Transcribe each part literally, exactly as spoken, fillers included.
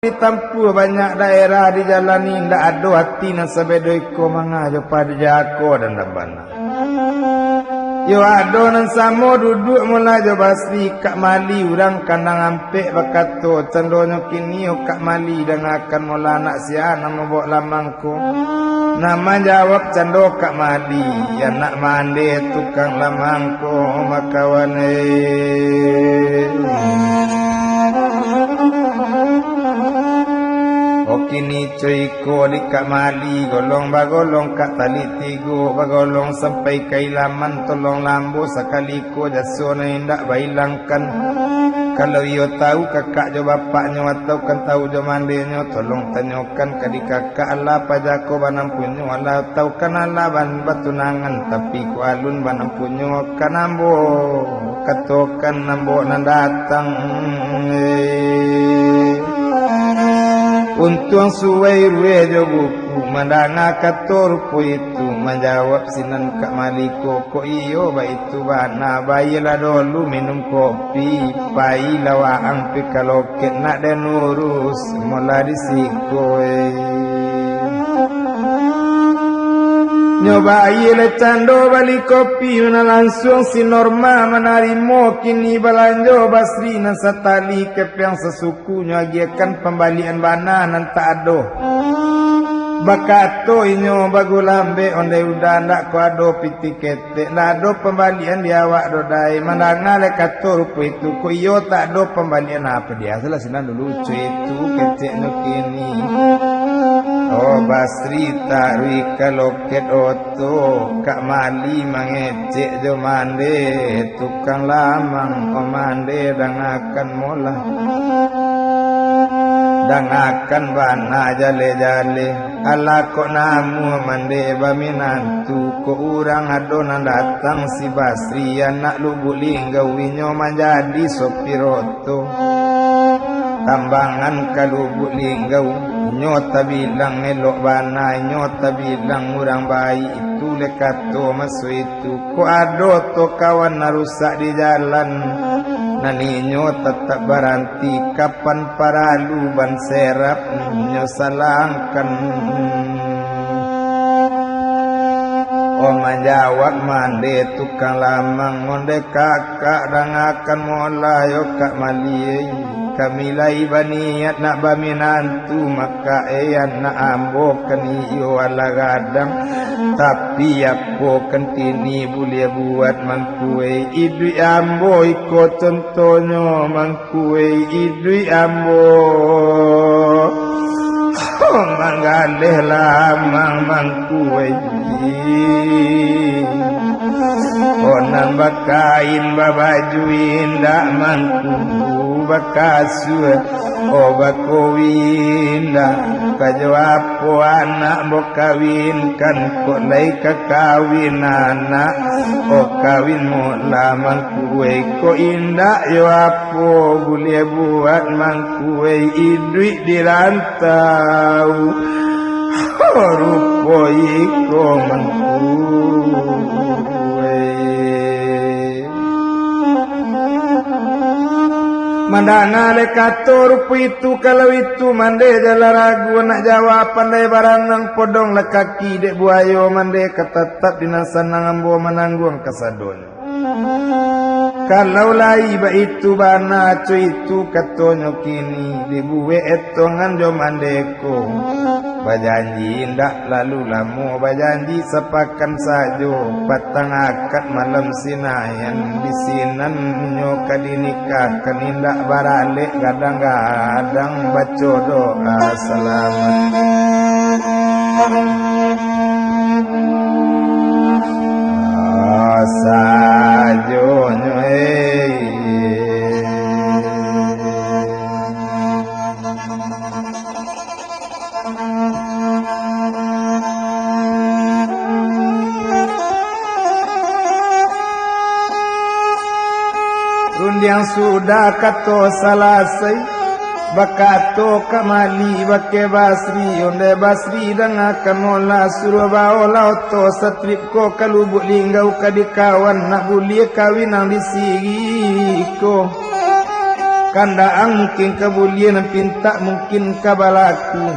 ditampuah, banyak daerah dijalani, indak ado ati nan sabedo iko manga jo paja ko dandam bana. Yo ado nan samo duduak mola jo Basri, Kak Mali urang kandang ampek bakato, candonyo kini, o Kak Mali, dangakan mola anak sia nan mambao lamang ko. Nan manjawab cando Kak Mali, anak mande tukang lamang ko makawan e. O kini co iko di Kak Mali, golong bagolong Kak Tali Tigo, bagolong sampai ka Ilaman, tolong lambo sakali ko jaso nan indak bailangkan. Kalau iyo tahu kakak jo bapaknyo, atau kan tahu jo mandenyo, tolong tanyokan ka di kakak, alah paja ko banampunyo, alah tahu kan alah ban-, batunangan, tapi ko alun banampunyo, kan ambo katokan ambo nan datang. Untuang suwai ruweh jo buku, mandanga kato rupo itu, manjawab sinan Kak Mali ko, kok iyo baitu bana, bailah dolu minum kopi, pailah waang pi ka loket nak den urus, mola di siko e. Nyo bailah cando bali kopi, nan lansuang si Norma manarimo, kini balanjo Basri nan satali kepeang sasuku. Kunyo agiahkan pambalian bana nan tak ado. Bakato inyo bagulambek, ondeh uda ndak ko ado pitih ketek, ndak ado pambalian di awak doh dai. Mandanga lai kato rupo itu, ko iyo tak ado pambalian apo dia, salah sinan dulu co itu keceknyo kini. Oh Basri taruih ka loket oto, Kak Mali mangecek jo mande, tukang lamang, oh mande dangakan mola. Dangakan bana jale-jale, alah kok namuah mande baminantu, kok urang ado nan datang si Basri, anak Lubuk Linggau, inyo manjadi sopir oto. Tambangan ka Lubuk Linggau, inyo tabilang elok bana, inyo tabilang urang baik, itu le kato maso itu. Kok ado to kawan nan rusak di jalan, nan inyo tatap baranti, kapan paralu ban serap, inyo salangkan. Oh manjawab mande tukang lamang, ondeh kakak dangakan mola yo Kak Mali e. Kami lai baniat nak baminantu, maka e anak ambo kan iyo alah gadang, tapi apo kan kini buliah buat mangku e, iduik ambo iko contohnyo mangku e, iduik ambo manggaleh lamang mangku e. Oh nan bakain babaju indak mangku, bakasuah, oh bakowi indak, kajo apo anak bo kawinkan, kok lai ka kawin anak, oh kawin mola mangku e, kok indak yo apo buliah buat mangku e, iduik di rantau. Rupo iko mangku e. Mandanga le kato rupo itu, kalau itu mande jalan ragu, anak Jawa pandai baranang, podong lah kaki dek buayo, mande ka tatap di nan sanang, ambo manangguang kasadonyo. Kalau lai baitu bana co itu katonyo kini, dibuek etongan jo mande ko. Bajanji indak lalu lamo, bajanji sapakan sajo, patang akad malam Sinayan, di sinan nyo ka dinikahkan, indak baralek gadang-gadang, baco doa salamat. Sajonyo, eh. Rundiang sudah kato salasai, bakato Kak Mali bakeh Basri, ondeh Basri dangakan mola, suruah baolah oto satrip ko ka Lubuk Linggau ka dikawan, nak buliah kawin nan di siko. Kandaang mungkin ka buliah, nan pintak mungkin ka balaku.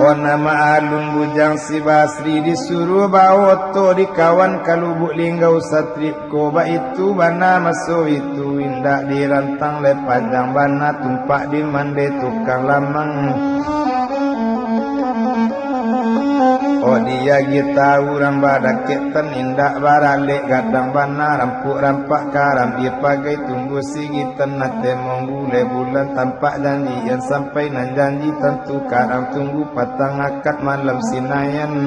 Oh, nan ma'alun bujang si Basri disuruah baoto di kawan ka Lubuk Linggau satrip ko, baitu bana maso itu, indak dirantang lai panjang bana, tumpak di mande tukang lamang. Oh, diagiah tahu urang badakek tan indak baralek, gadang bana rampuak rampak karam, di pagai tumbuah sigitan, nan temong bulai bulan tampak janjian, sampai nan janji tantu karam tunggu patang akad malam Sinayan.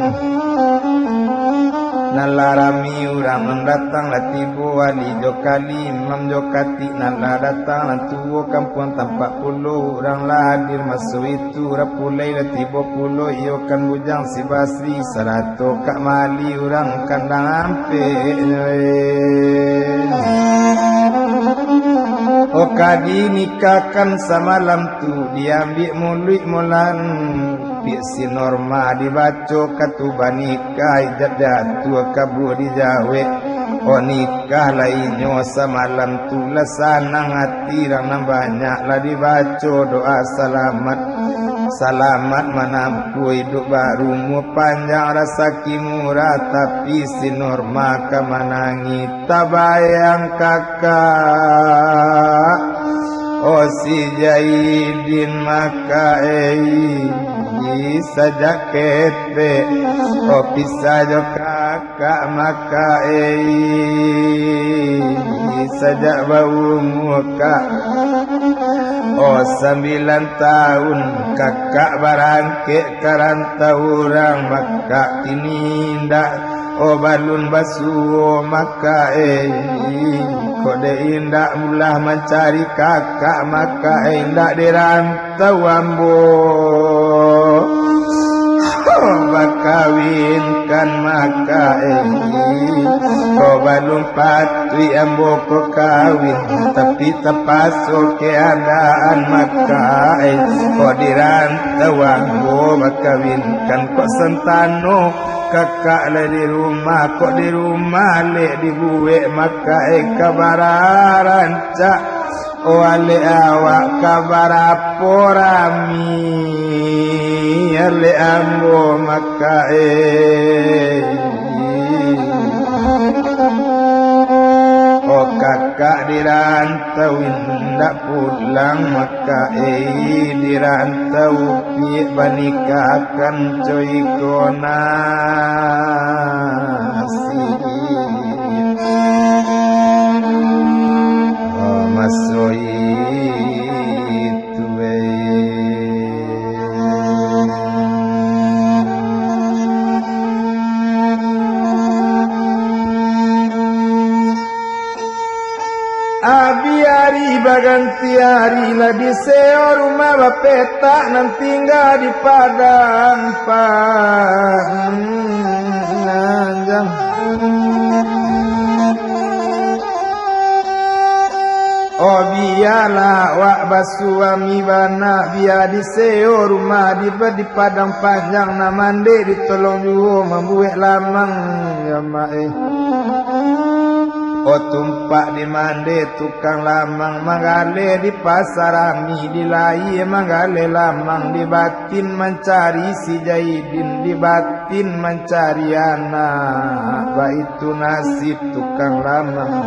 Nan lah rami urang nan datang, lah tibo wali jo kali, imam jo katik, nan lah datang nan tuo kampuang tampak pulo urang lah hadir maso itu. Turap pulai lah tibo pulo iyo kan bujang si Basri, sarato kak mali urang kandang ampeknyo, eh. Oh, ka dinikahkan samalam tu, diambiak muluik mulan, pik si Norma dibaco katuba nikah, ijab jatuah kabuah dijawek. Oh, nikah lah inyo samalam tu, lah sanang ati urang nan banyak, lah dibaco doa salamat. Salamat manampuah iduik barumua panjang, rasaki murah, tapi si Norma ka manangih. Tabayang kakak, oh si Jaidin maka, eh, sajak ketek, oh pisah jo kakak maka, eh, sajak baumua kak, oh sambilan tahun kakak barangkek ka rantau urang maka, kini indak, oh balun basuo maka, eh, kok dek indak mulah mancari kakak maka, eh, indak di rantau ambo bakawinkan maka, eh, kok balun patuik ambo ko kawin, tapi tapaso keadaan maka, eh, kok di rantau ambo bakawinkan, kok santano kakak lai di rumah, kok di rumah lek dibuek maka, eh, ka barancak. Oh, alek awak ka barapo rami, alek ambo maka, eh. Oh, kakak di rantau indak pulang maka, eh, di rantau piak banikahkan co iko nasib. Oh, maso itu, eh. Abih ari baganti ari, lah diseo rumah bapetak nan tingga di padang panjang. Oh, bialah awak basuami bana, bia diseo rumah di, di padang panjang, nan mandeh ditolong juo mambuek lamang, ya mak, eh. Oh, tumpak di mandeh tukang lamang, manggaleh di pasar rami, di layie manggaleh lamang, di batin mancari si Jaidin, di batin mancari anak, baitu nasib tukang lamang.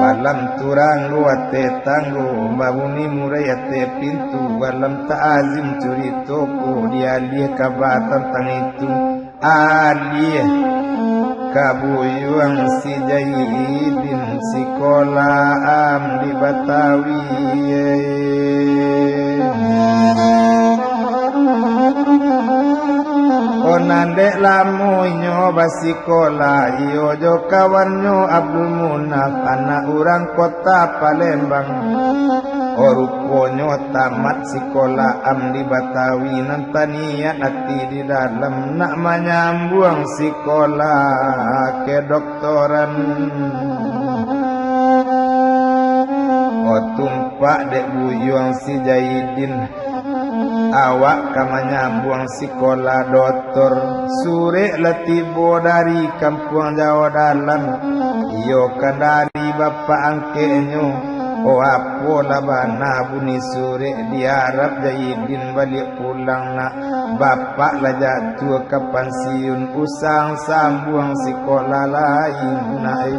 Balam turanggo ateh tanggo, babuni murai ateh pintu, balam ta'azim curito ko, dialiah kaba tantang itu. Aliah ka buyuang si Jaidin, sikola am di Batawi. Oh, nan dek lamo inyo basikola, iyo jo kawannyo Abdul Munaf, anak urang kota Palembang. Oh, ruponyo tamat sikola am di Batawi, nan taniat ati di dalam nak manyambuang sikola kedoktoran. Oh, tumpak dek buyuang si Jaidin, Awak ka manyambuang sikolah dotor, surek lah tibo dari Kampuang Jawa Dalam, iyo kan dari bapak angkeknyo. Oh, apolah bana bunyi surek, diarap Jaidin baliak pulang nak. Bapak lah jatuah ka pansiun, usang sambuang sikolah lai nak.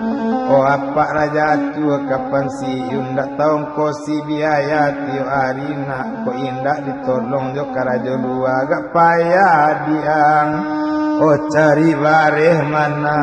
Oh, apak lah jatuah ka pansiun, ndak tongkosi biaya tiok ari nak. Kok indak ditolong jo karajo lua, agak payah diang. Oh, cari bareh mana?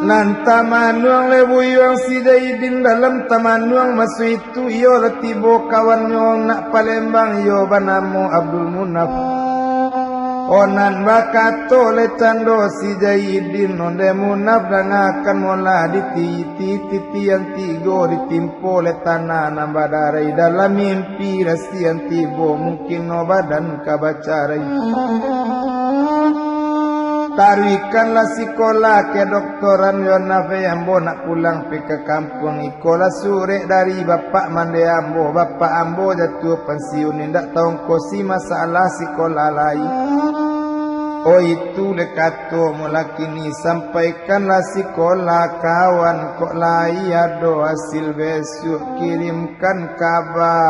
Nan tamanuang leh buyuang si Jaidin dalam tamanuang maso itu, iyo lah tibo kawannyo nak Palembang, iyo banamo Abdul Munaf. Oh, nan bakato leh cando si Jaidin, ondeh Munaf, dangakan molah, dititi titian tigo, ditimpo leh tanah nan badarai, dalam mimpi rasian tibo, mungkin no badan ka bacarai. Taruihkanlah sikolah kedoktoran yo nak, ambo nak pulang pai ka kampuang. Ikolah surek dari bapak mandeh ambo, bapak ambo jatuah pansiun, indak tongkosi masalah sikolah lai. Oh, itu dek kato mulakini, sampaikanlah sikolah kawan, kok lai ado hasil besuak kirimkan kaba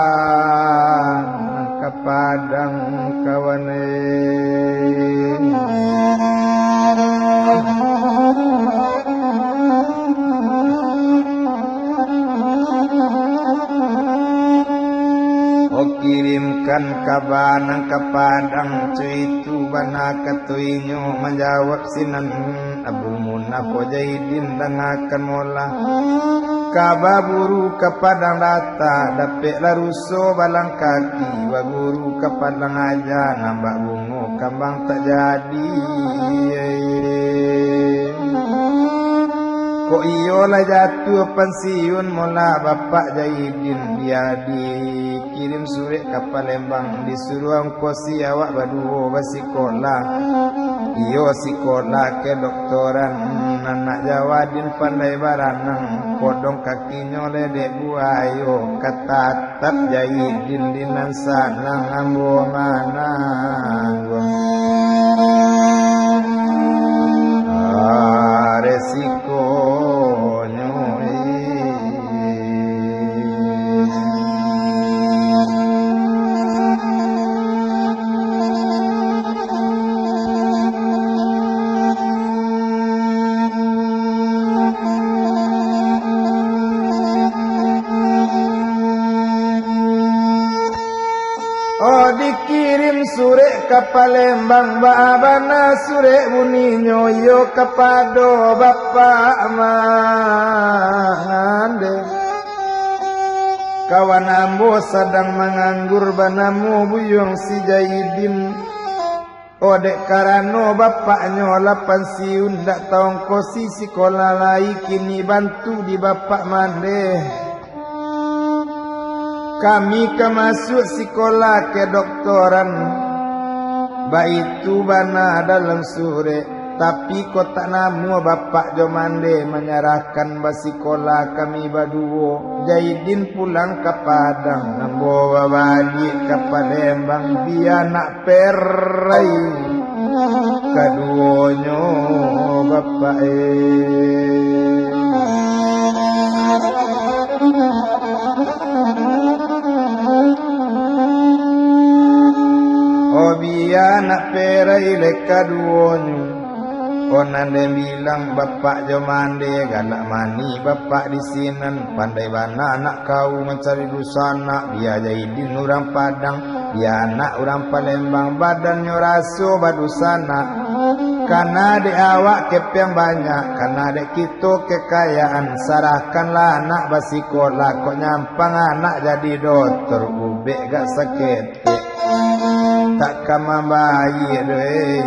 ka Padang kawan e. Oh, kirimkan kaba nan ka Padang, co itu bana kato inyo manjawab sinan Abu Munaf. Ko Jaidin dangakan molah, ka baburu ka Padang data, dapeklah ruso balang kaki, baburu ka Padang aja, nambak bungo kambang tak jadi. Kok iyolah jatuah pansiun molah bapak Jaidin, bia dikirim surek ka Palembang, disuruah ongkosi awak baduo basikolah. Iyo sikolah kedoktoran, anak Jawa Din pandai baranang, kodong kakinyo ledek buayo, ka tatap Jaidin di nan sanang ambo manangguang. Ah, resikonyo, eh. Oh, dikirim surek ka Palembang, baa bana surek buninyo, iyo kapado Bapak Mandeh. Kawan ambo sadang manganggur, banamo Buyuang si Jaidin. Oh, dek karano bapaknyo lah pansiun, dak taongkosi sikolah lai, kini bantu di Bapak Mandeh. Kami ka masuak sikolah kedoktoran, baitu bana dalam surek, tapi kok tak namuah Bapak jo Mandeh manyarahkan basikolah kami baduo. Jaidin pulang ka Padang, ambo babaliak ka Palembang, bia nak perai kaduonyo, Bapak e. Oh, bia nak perai lai kaduonyo. Oh, nan den bilang Bapak jo Mandeh, galak mani Bapak di sinan, pandai bana nak kau mancari dunsanak, bia Jaidin urang Padang, bia anak urang Palembang, badannyo raso badunsanak. Kana dek awak kepeang banyak, kana dek kito kekayaan, sarahkanlah anak basikolah, kok nyampang anak jadi dotor, ubek gak saketek. Tak ka mambayie doh, eh.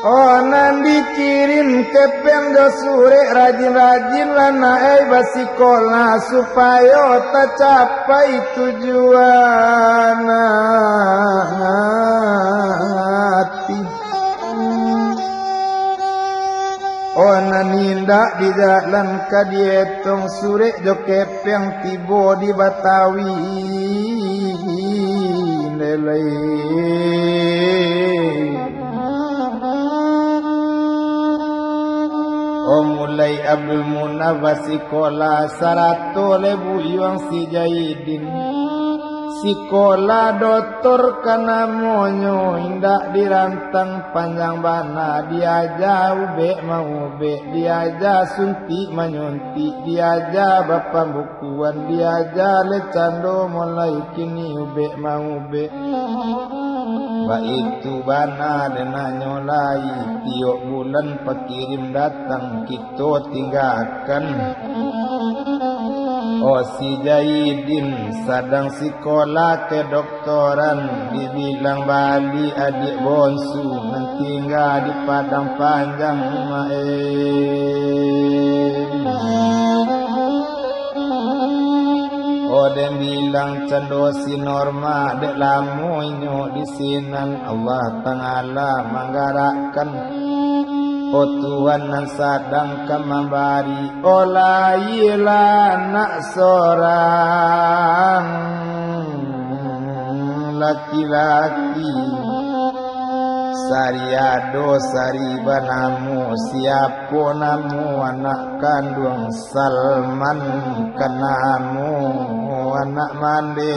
Oh, nan dikirim kepeng jo surek, rajin-rajinlah nak ai basikolah, supayo tacapai tujuan ati. Oh, nan indak di jalan ka dietong, surek jo kepeng tibo di Batawi, nilai. Oh, mulai Abdul Munaf basikolah, sarato lai buyuang si Jaidin. Sikolah dotor ka namonyo, indak dirantang, panjang bana, diaja ubek maubek, diaja suntik manyuntik, diaja bapambukuan, diaja lai cando mulai kini ubek maubek. Baitu bana denanyo lai, tiok bulan pakirim datang, kito tinggakan. Oh, si Jaidin sadang sikolah kedoktoran, dibilang bali adiak bonsu nan tingga di Padang Panjang, mak eh. Oh, den bilang cando si Norma, dek lamo inyo di sinan, Allah Ta'ala manggarakkan. Oh, Tuhan nan sadang ka mambari, oh, layilah anak sorang laki-laki. Sari ado, sari banamo, siapo namo anak kanduang? Salman ka namo anak mande.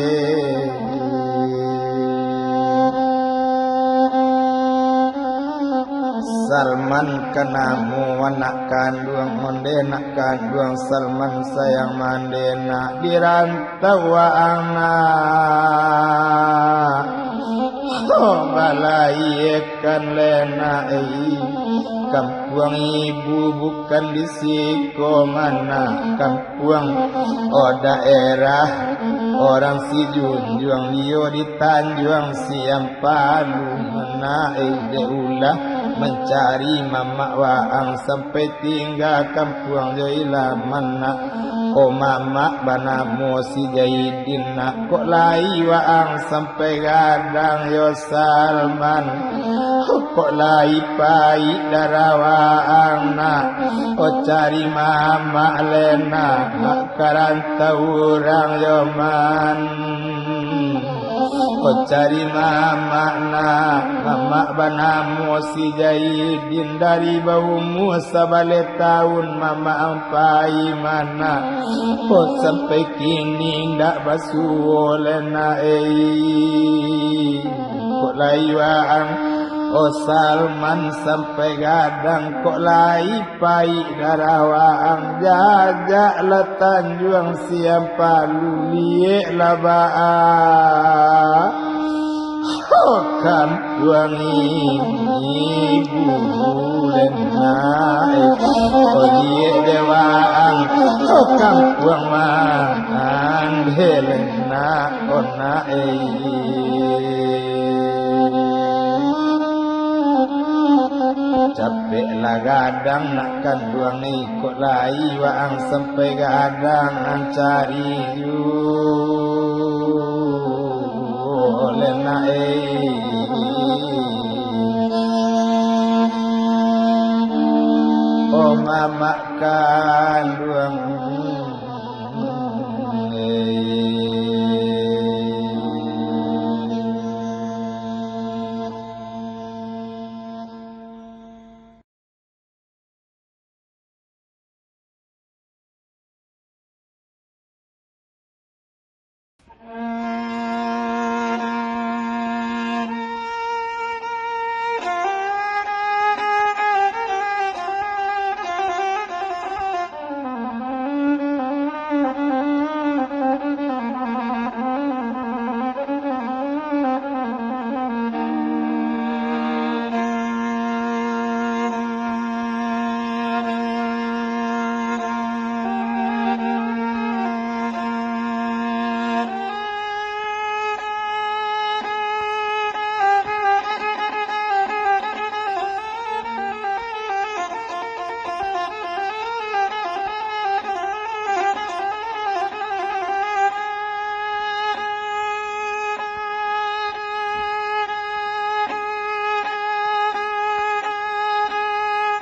Salman ka namo anak kanduang, onde nak kanduang Salman sayang mande nak diran- tau waang nak. Oh, balaiakan le nak, eh. Kampuang ibu bukan di siko mano, kampuang, oh, daerah orang Sijunjuang, iyo di Tanjuang Siampalu, nak, eh, dek ulah mancari mamak waang sampai tingga kampuang jo ilaman nak. Oh, mamak banamo si Jaidin nak, kok lai waang sampai gadang yo Salman, kok lai paik darah waang nak. Oh, cari mamak le nak, nak ka rantau urang yo man. Ko cari mamak nak, mamak banamo si Jaidin, dari baumua sabaleh taun mamak ang pai manak. Ko sampai kini ndak basuo le nak, ei. Kok lai waang, oh Salman, sampai gadang, kok lai paik darah waang, jajaklah Tanjuang Siampalu, lieklah baa. Ho, kampuang ibu bulen nak, eh. Ho, liek dek waang, ho, kampuang mandeh nak, oh nak, eh. Capeklah gadang nak kanduang, ikok lai waang sampai gadang mancari juo le nak, eh. Oh mamak kanduang, eh.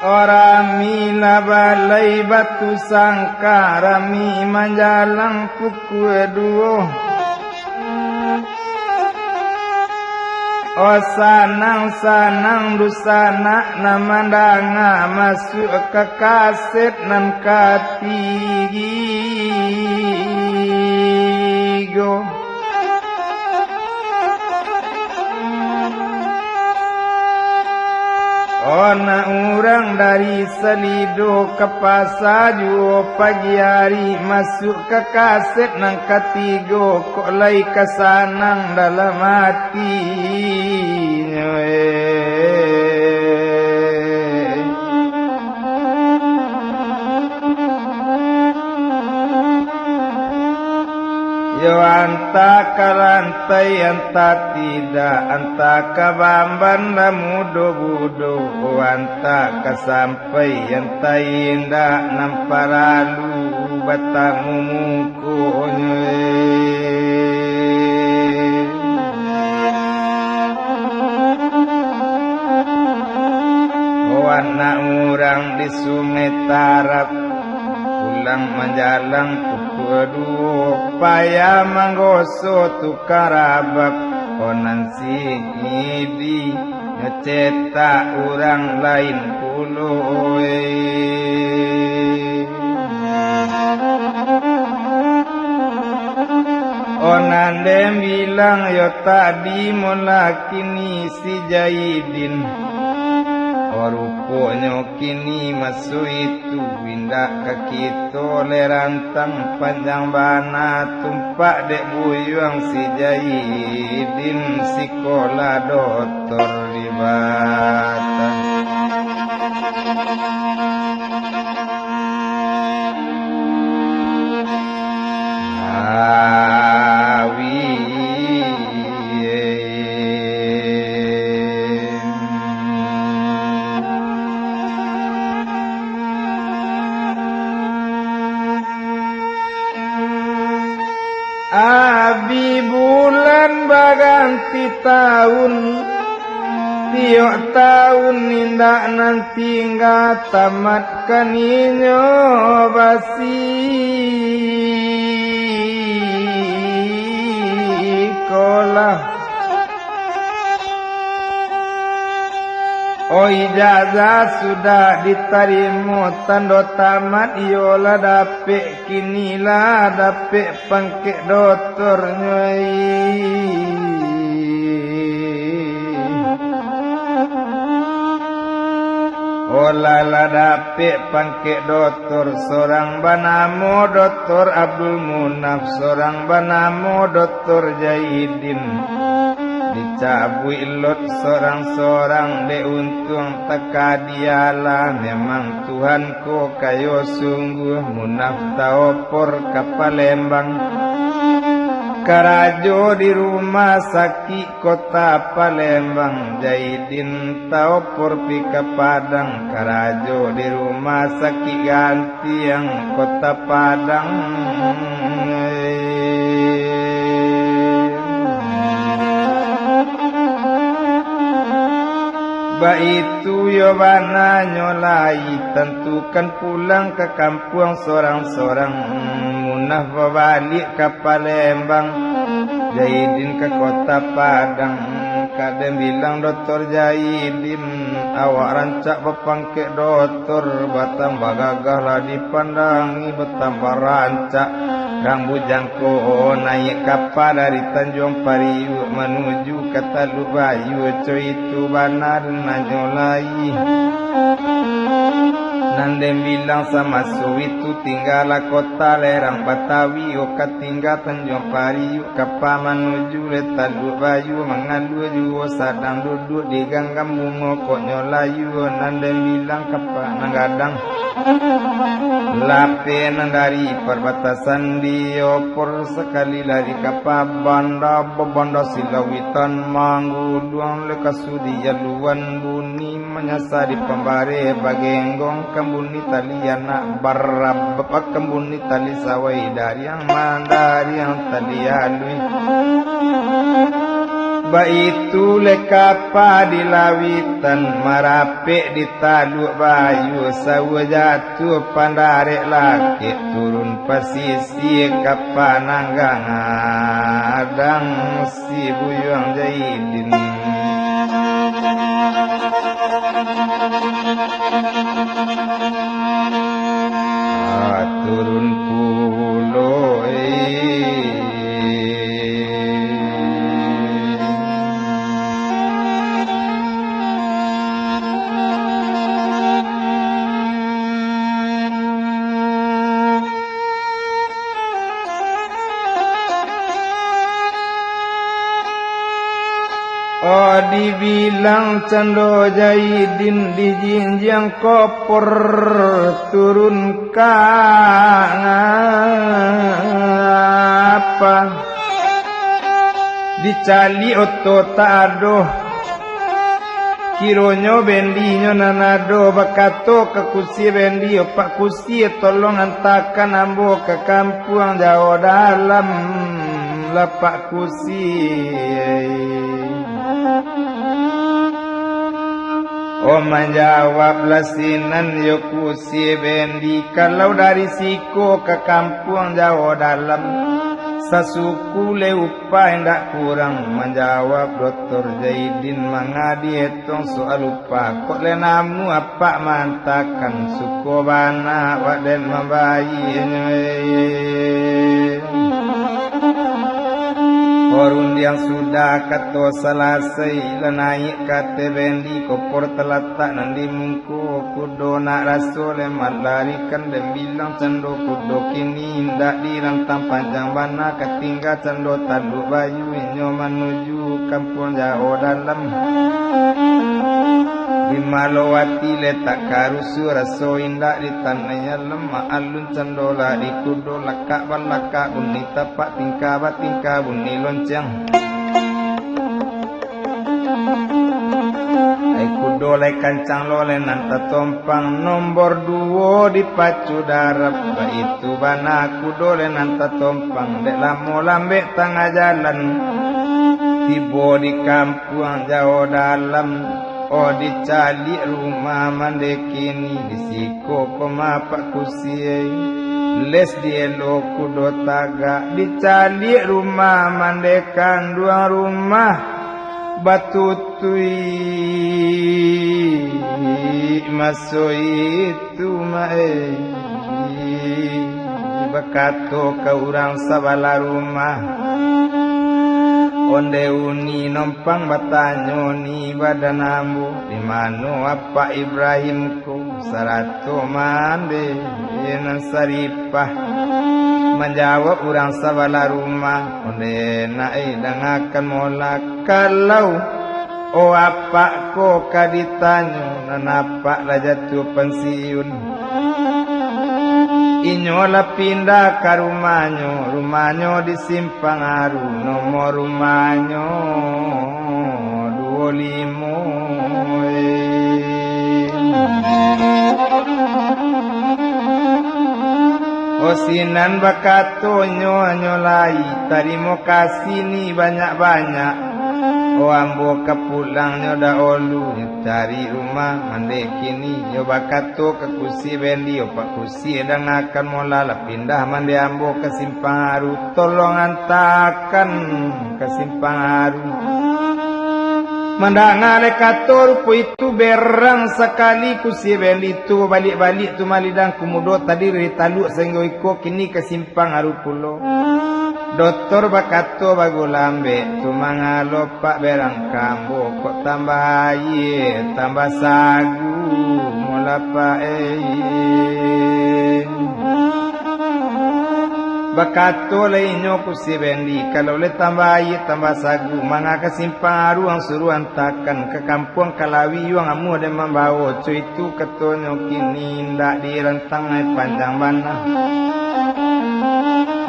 Rami lah balai Batu Sangka, rami manjalang pukua duo. Oh, sanang-sanang dunsanak nan mandanga, masuak ka kaset nan katigo. Oh, nak urang dari Salido ka pasa juo pagi ari, masuak ka kaset nan katigo, kok lai ka sanang dalam atinyo, eh. Yo, antah ka lantai, antah tidak, antah ka bamban lah mudo-budo, antah ka sampai, antah indak, nan paralu batamu mukonyo, eh. Oh, anak urang di Sungai Tarab, pulang manjalang pukua duo, payah manggoso tukang rabab, oh, nan sihidi, ngecetak urang lain pulo, eh. Oh, nan den bilang yo tadi, mun lah kini si Jaidin. Oh, ruponyo kini maso itu indak ka kito lai rantang, panjang bana tumpak dek buyuang si Jaidin sikola dotor di Batam. Awi. Abi bulan baganti taun, tiok taun indak nan tingga tamatkan inyo basikolah. Oh, ijazah sudah ditarimo, tando tamat iyo lah dapek, kini lah dapek pangkek dotornyo, ih. Oh, lah, lah dapek pangkek dotor, sorang banamo Dotor Abdul Munaf, sorang banamo Dotor Jaidin. Dicabuik lot sorang-sorang, dek untuang takadialah, memang Tuhan ko kayo sungguah, Munaf taopor ka Palembang. Karajo di rumah sakik kota Palembang, Jaidin taopor pi ka Padang, karajo di rumah sakik gantiang kota Padang. Baitu yo bananyo lai, tantukan pulang ka kampuang sorang-sorang. Munaf babaliak ka Palembang, Jaidin ka kota Padang. Ka den bilang Dotor Jaidin, awak rancak bapangkek dotor, batambah gagah lah dipandangi, batambah rancak. Rang bujang ko naiak kapa dari Tanjuang Pariuk manuju ka Taluk Bayu, co itu bana nanyo lai. Nan den bilang samaso itu, tinggalah kota Lerang Batawi, oh, ka tingga Tanjuang Pariuk, kapa manuju lai Taluk Bayu, mangalua juo sadang duduak di ganggam bungo, kok nyo layua, nan den bilang kapa nan gadang. Lapeh nan dari parbatasan diopor, sakali lari kapa banda, babanda silawitan mangguduang, lai ka sudian luan bunyi, manyasa di pambare bagenggong, kambuni tali anak barabab, kambuni tali sawai dariang mandariang tali alui. Baitu lai kapa di lawitan, marapek di Taluak Bayu, sauah jatuah pandarek lakek, turun pasisia ka pananggang adang si Buyuang Jaidin. Ah, turun pulo, eh. Oh, dibilang cando Jaidin, dijinjiang kopor turun ka ngapa. Dicaliak oto tak ado. Kironyo bendinyo nan ado, bakato ka kusie bendi, "Opak kusie, tolong antakan ambo ka Kampuang Jawo Dalam, lapak kusie." Oh, manjawablah sinan yo kusie bendi, "Kalau dari siko ka Kampuang Jawo Dalam, sasuku lai upah indak kurang," manjawab Doktor Jaidin. "Manga dietong soal upah, kok lai namuah apak maantakan, suko bana awak den mambayiaknyo, eh." Parundiang sudah, kato salasai, lah naiak ka ateh bendi, kopor talatak nan di mungko. Kudo nak raso lai malarikan, den bilang cando kudo kini indak dirantang, panjang bana ka tingga cando Taluak Bayu, inyo manuju Kampuang Jawo Dalam. Di Malowati lai tak karusuah, raso indak di Tanah Alam, maalun cando lah di kudo, lakak balakak bunyi tapak, tingkah batingkah bunyi lonceng. Ai kudo lai kancang lo lai nan tatompang, nombor duo dipacu darab. Baitu bana kudo lai nan tatompang, dek lamo lambek tangah jalan. Tibo di Kampuang Jawo Dalam, oh, dicaliak rumah mandeh kini, di siko ko mapak kusie. Les dielo kudo tagak, dicaliak rumah mandeh kanduang, rumah batutuik maso itu, Mak, eh. Bakato ka urang sabalah rumah, "Onde uni nompang batanyo ni badan ambo, di mano Apak Ibrahim ko, sarato mandeh nan saripah?" Manjawab urang sabalah rumah, "Onde nak, eh, dangakan molah, kalau, oh, apak ko ka ditanyo, nan apak lah jatuah pansiun. Inyo lah pindah ka rumahnyo, rumahnyo di Simpang Aru, nomor rumahnyo duo limo, eh." Oh, sinan bakatonyo, "Nyo lai, tarimo kasih ni banyak-banyak. Oh, ambo ka pulang nyo dahulu, nyo cari rumah mandeh kini." Nyo bakato ka kusie bendi, "Opak kusie, dangakan molah, lah pindah mandeh ambo ka Simpang Aru, tolong antakan ka Simpang Aru." Mandanga dek kato rupo itu, berang sakali kusie bendi tu, baliak-baliak tu malidang kumudo tadi dari Taluak Sainggo Iko, kini ka Simpang Aru pulo. Doktor bakato bagu lambek tu, "Mangalo pak berang ka ambo, kok tambah aia, tambah sagu, molah pak, eh?" Bakato lai inyo kusie bendi, "Kalau lai tambah aia, tambah sagu, manga ka Simpang Aru ang suruah antakan, ka kampuang Kalawi ang amuah den mambawo, co itu katonyo kini indak dirantang, ai panjang bana.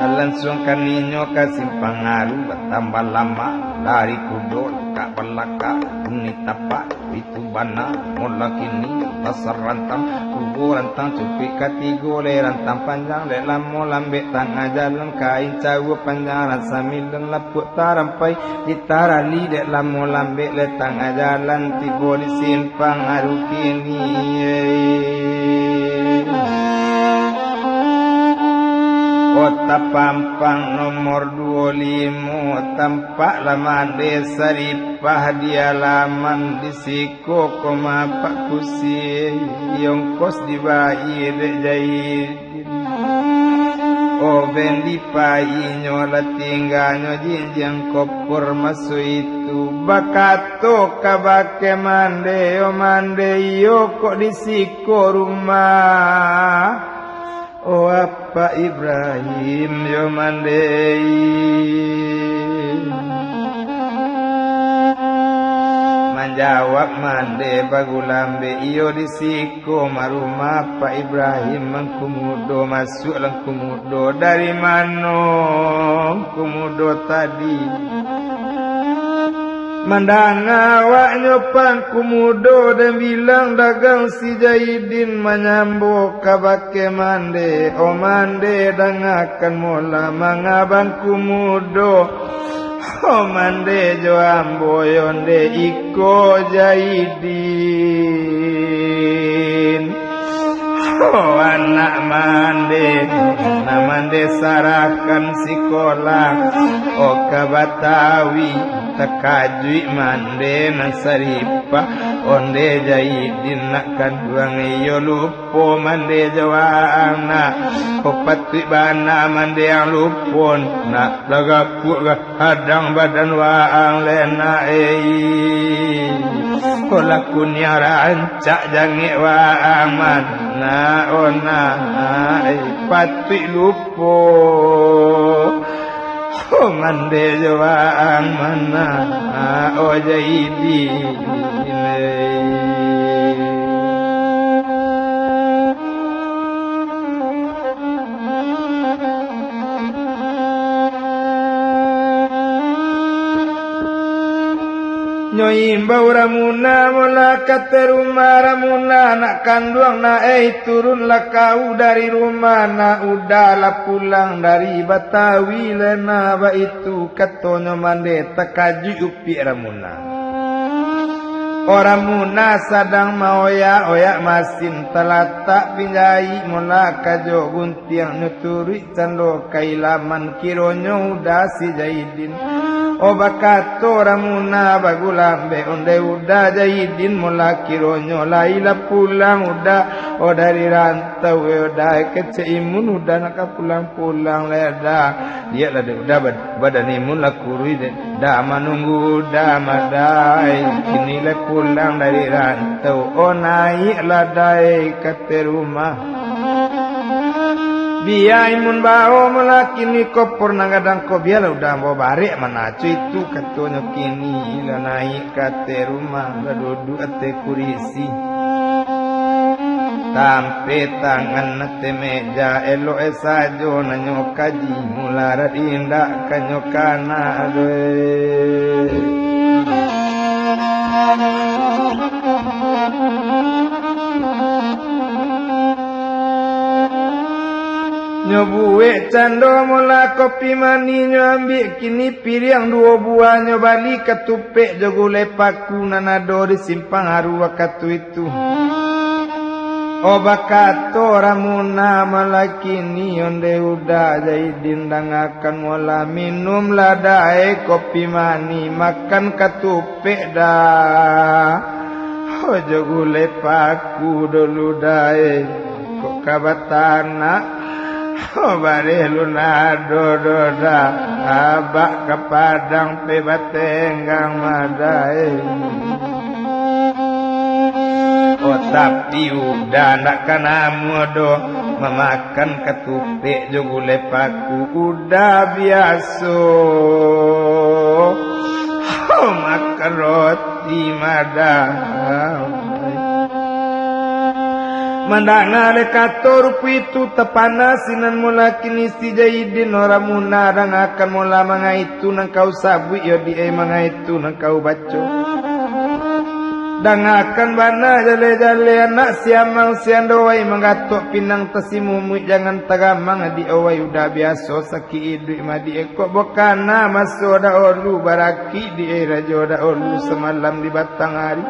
Lansuang kan inyo ka Simpang Aru, batambah lamak dari kudo, lakak balakak, bunyi tapak." Itu bana, mula kini basarantang, duo rantang cukuik, katigo lai rantang panjang, dek lamo lambek tangah jalan, kain cawa panjang rasa milen, lapuak tarampai di tarali, dek lamo lambek lai tangah jalan, tibo di simpang aru kini. Kota Pampang nomor duo limo, tampak lah mande saripah di alaman, di siko koma apak kusi, ongkos dibayia dek Zaidin. Oben dipainyo lah tingganyo jinjiang kopor maso itu, bakato kabake mande, "Yo mande, iyo kok di siko rumah?" "O Apak Ibrahim, yo mande." Manjawab mande bagulambek, "Iyo di siko marumah Apak Ibrahim, Angku Mudo. Masuaklah Angku Mudo." "Dari mano Angku Mudo tadi?" Mandanga awaknyo Angku Mudo, den bilang dagang si Zaidin manyambo kabake mande, "O mande, dangakan mola manga Angku Mudo. O mande jo ambo yo nde iko Zaidin. O anak mande, nan mande sarahkan sikolah, o ka Batawi." Takajuik mande nan saripah, "Onde Zaidin nak kanduang iyo lupo mande jo waang nak. O patuik bana mande ang lupo nak, lah gapuak gadang badan waang lai nak ei. O lah kuniang rancak jangek waang mah nak, o nak ei, patuik lupo." "O mande jo waang mah nak, o Zaidin." Nyo imbau Ramuna, mola ka ateh rumah Ramuna, nak kanduang nak ei, turunlah kau dari rumah nak, uda lah pulang dari Batawi lai nak, baitu katonyo mande. Takajuik upiak Ramuna. O Ramuna sadang maoyak-oyak masin, talatak pinjaik mola ka jo guntiang, nyo turuik cando kailaman, kironyo uda si Zaidin. O bakato Ramuna bagulambek, ondeh uda Zaidin mola, kironyo lai lah pulang uda, o dari rantau, o dai kecek imun uda nak ka pulang-pulang lai da. Lieklah dek uda bad-, badan imun lah kuruih dek. Da manunggu uda mah dai, kini lai pulang dari rantau, o naiaklah dai ka ateh rumah. Bia imun bao mola kini kopor nan gadang ko, bialah uda ambo barek manaco itu, katonyo kini lah naiak ka ateh rumah, lah duduak ateh kurisi. Tampek tangan ateh meja, elok e sajo nan nyo kaji, mularat indak ka nyo kana doh. Nyo buek cando mola kopi manih, nyo ambiak kini piriang duo buah, nyo bali katupek jo gulai paku nan ado di simpang aru wakatu itu. O bakato Ramuna, malah kini ondeh uda Zaidin, dangakan mola, minumlah dai kopi manih, makan katupek da. O jo gulai paku dulu dai, kok ka batanak. O bareh lu nado doh da, abak ka Padang pe batenggang madai. O tapi uda ndak ka namuah doh, mamakan katupek jo gulai paku uda biaso. O makan roti Di madai. Mandanga dek kato rupo itu, tapana sinan mola kini si Zaidin, o Ramuna, dangakan mola manga itu nan kau sabuik yo di ai, manga itu nan kau baco. Dangakan bana jaleh-jaleh anak si Amang si Ando wai, manggatok pinang tasimuik, jangan tagamang adiak wai, udah biaso sakik iduik madiak. Kok bukana maso dahulu barakik di rajo dahulu samalam di batang ari.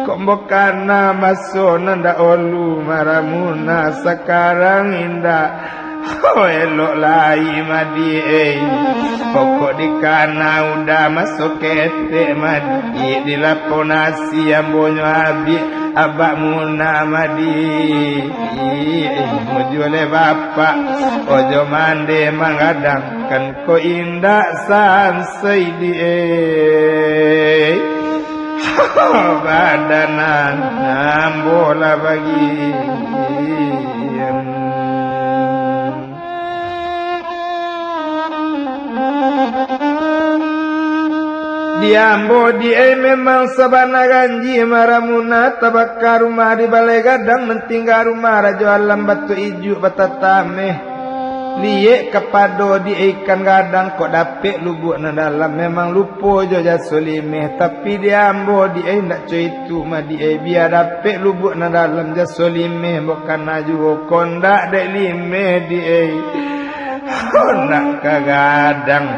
Kok bukana maso nan dahulu maramu na sakarang indak. Oh, elok lai madiak, eh. Pokok dikana udah maso ketek madiak, di lapau nasi ambonyo abih, abak muna madiak, eh. Mujua leh bapak, ojo mande manggadangkan ko indak sansai diak, eh. Badan ambo lah bagian. Di ambo diak memang sabana ganjia, maramu na tabaka rumah di balai gadang, mantingga rumah rajo alam batu ijuk batatameh. Liek kapado diak ikan gadang, kok dapek lubuak nan dalam, memang lupo jo jaso limeh. Tapi di ambo diak indak co itu madiak, bia dapek lubuak nan dalam, jaso limeh bukana juo, kok ndak dek limeh diak. Kok ndak ka gadang,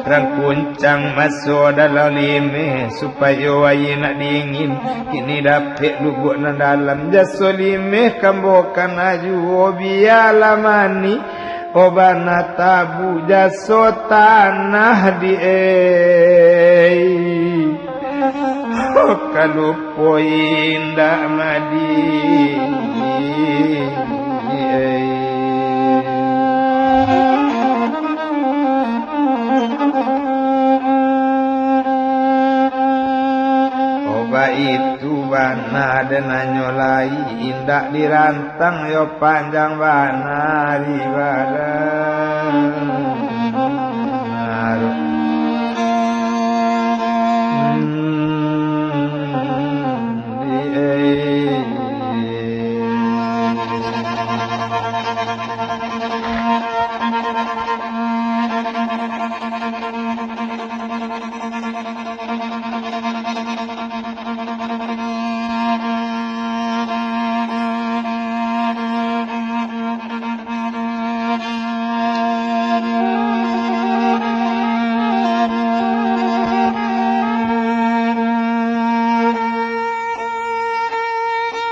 rang kuncang maso dalam limeh, supayo aia nak dingin. Kini dapek lubuak nan dalam, jaso limeh kan bukana juo, bialah manih. Oh, bana tabu jaso tanah diak, eh. Oh, ka lupo indak madiak, eh. Oh, baitu bana den anyo lai, indak diran- tang yo panjang bana di badan. Hmm, di, eh.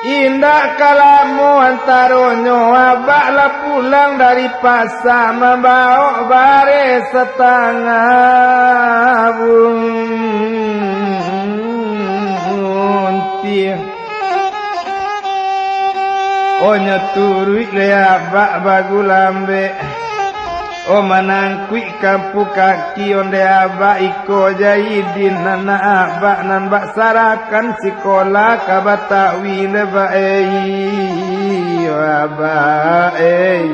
Indak ka lamo antaronyo, abak lah pulang dari pasa, mambaok bareh satangah buntiah. Onyo turuik leh abak bagulambek. Oh, manangkuik kampu kaki ondeh abak iko Jaidin, anak abak nan bak sarakan sikola ka Batawi leh, bak, eh, abak, eh.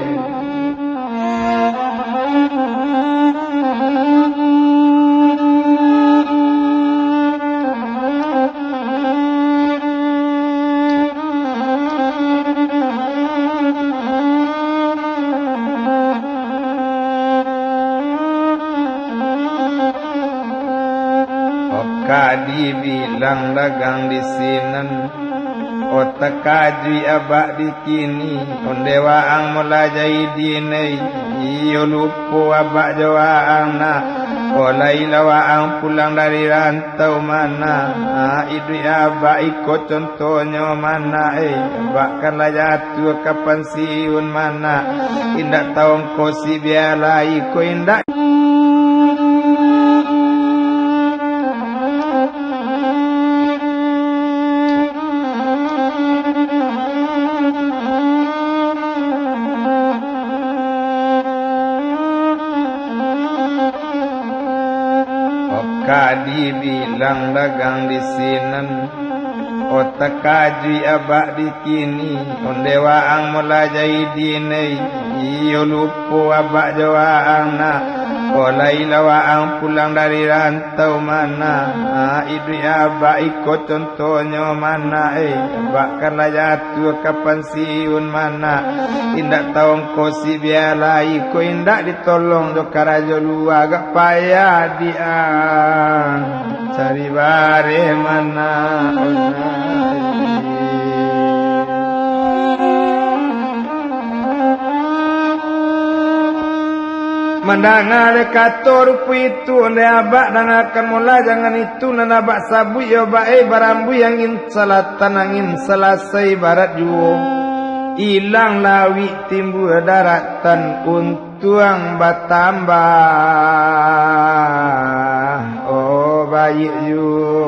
Oka dibilang dagang di sinan, oh takajuik abak di kini, ondeh waang mola Jaidin, eh, iyo lupo abak jo waang nak, oh lai lah waang pulang dari rantau mana, iduik abak iko contohnyo mana, eh, abak kan lah jatuah ka pansiun mana, indak tau ngko si bialai ko indak. Oka dibilang dagang di sinan, oh takajuik abak di kini, ondeh waang mola Jaidin, eh, iyo lupo abak jo waang nak, oh lai lah waang pulang dari rantau mana, iduik abak iko contohnyo mana, eh, abak kan lah jatuah ka pansiun mana, indak tau ngko si bialai ko indak ditolong jo karajo lua, agak payah diang cari bareh mana, oh nah. Mandanga dek kato rupo itu, ondeh abak dangakan mola, jangan itu nan abak sabuik yo, bak, eh, barambuih angin salatan, angin salasai barat juo. Ilang lawik timbua daratan, untuang batambah, oh, baiak juo.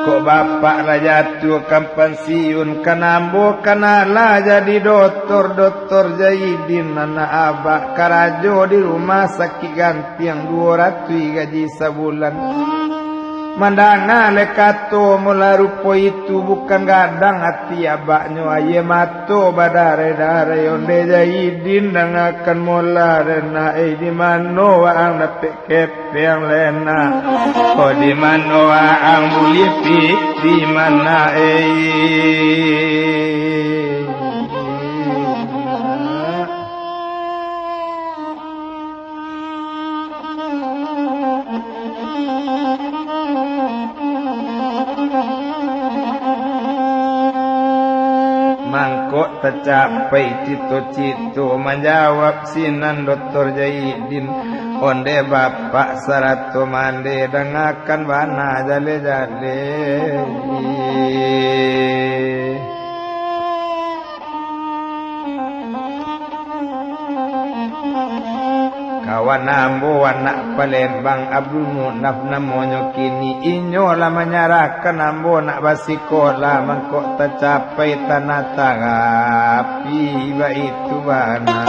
Kok bapak lah jatuah ka pansiun, kan ambo kan alah jadi dotor, dotor Jaidin, anak abak karajo di rumah sakik Gantiang, duo ratuih gaji sabulan. Mandanga lai kato mola rupo itu, bukan gadang ati abaknyo, aia mato badarai-darai, ondeh Jaidin dangakan mola dek nak, eh, di mano waang dapek kepeng lai nak, oh, di mano waang buliah pitih manak, eh. Mangko tacapai cito-cito, manjawab sinan Doktor Jaidin. Ondeh bapak sarato mandeh, dangakan bana jaleh-jaleh. Kawan ambo anak Palembang, Abdul Munaf namonyo kini, inyo lah manyarahkan ambo nak basikolah, mangko tacapai tanah tarapi, baitu bana.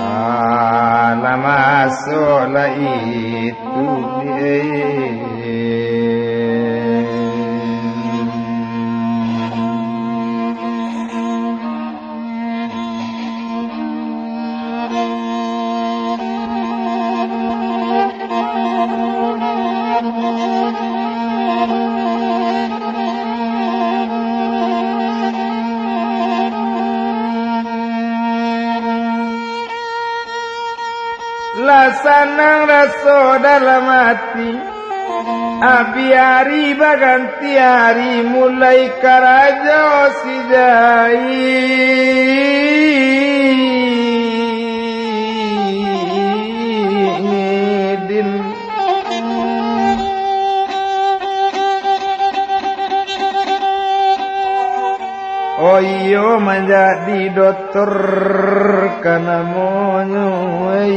Alah, masuak lah itu, eh. Lah sanang raso dalam ati, abih ari baganti ari, mulai karajo si Jaidin. Oh iyo, manjadi doktor ka namonyo, ai.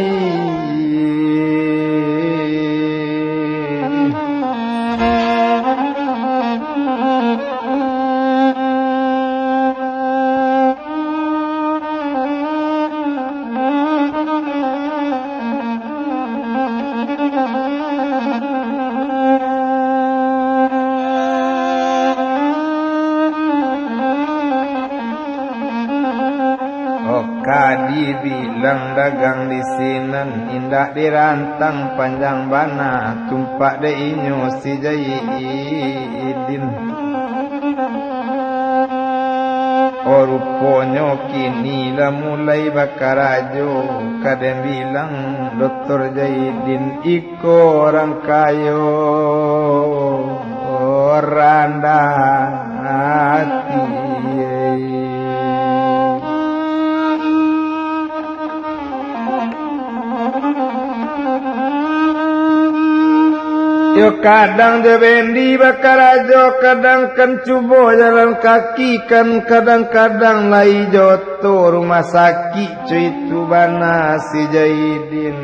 Oka dibilang dagang di sinan, indak dirantang panjang bana, tumpak dek inyo si Jaidin. Oh, ruponyo kini lah mulai bakarajo, ka den bilang Doktor Jaidin iko urang kayo, randah ati. Yo, kadang jo bendi bakarajo, kadang kan cubo jalan kaki, kan kadang-kadang lai jo oto rumah sakik, co itu bana si Jaidin.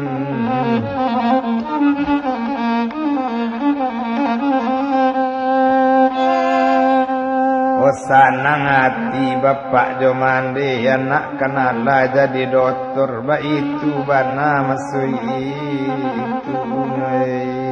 Oh, sanang ati bapak jo mandeh, anak kan alah jadi doktor, baitu bana maso itu, ai.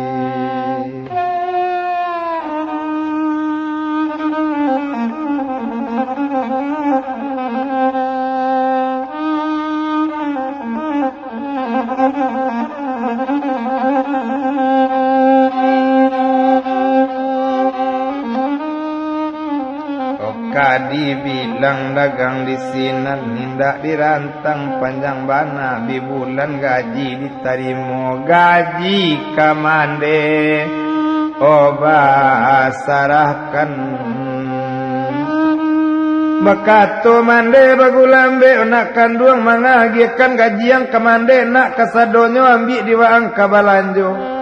Oka dibilang Dagang di sinan indak dirantang, panjang bana bi bulan gaji ditarimo, gaji ka mande, oh, basarahkan. Bakato mande bagulambek, nak kanduang mangagiahkan gaji yang ka mande, nak kasadonyo ambiak di waang ka balanjo.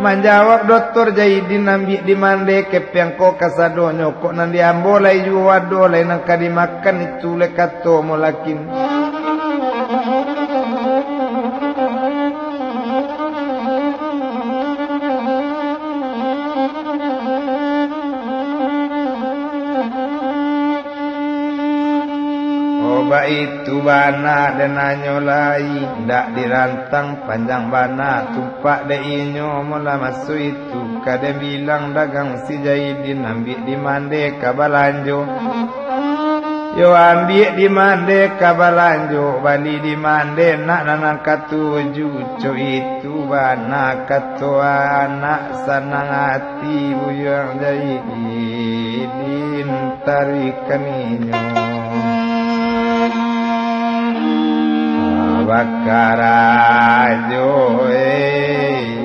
Manjawab Doktor Jaidin, ambiak di mande kepeng ko kasadonyo, kok nan di ambo lai juo ado, lai nan ka dimakan itu lai kato mulakin. Oh, baitu bana den nanyo lai, ndak dirantang panjang bana, tumpak dek inyo mula maso itu, ka den bilang dagang si Jaidin, ambiak di mande ka balanjo. Yo ambiak di mande ka balanjo, bali di mande nak nan katuju, co itu bana kato anak sanang ati, buyuang Jaidin tarikan inyo bakarajo, eh.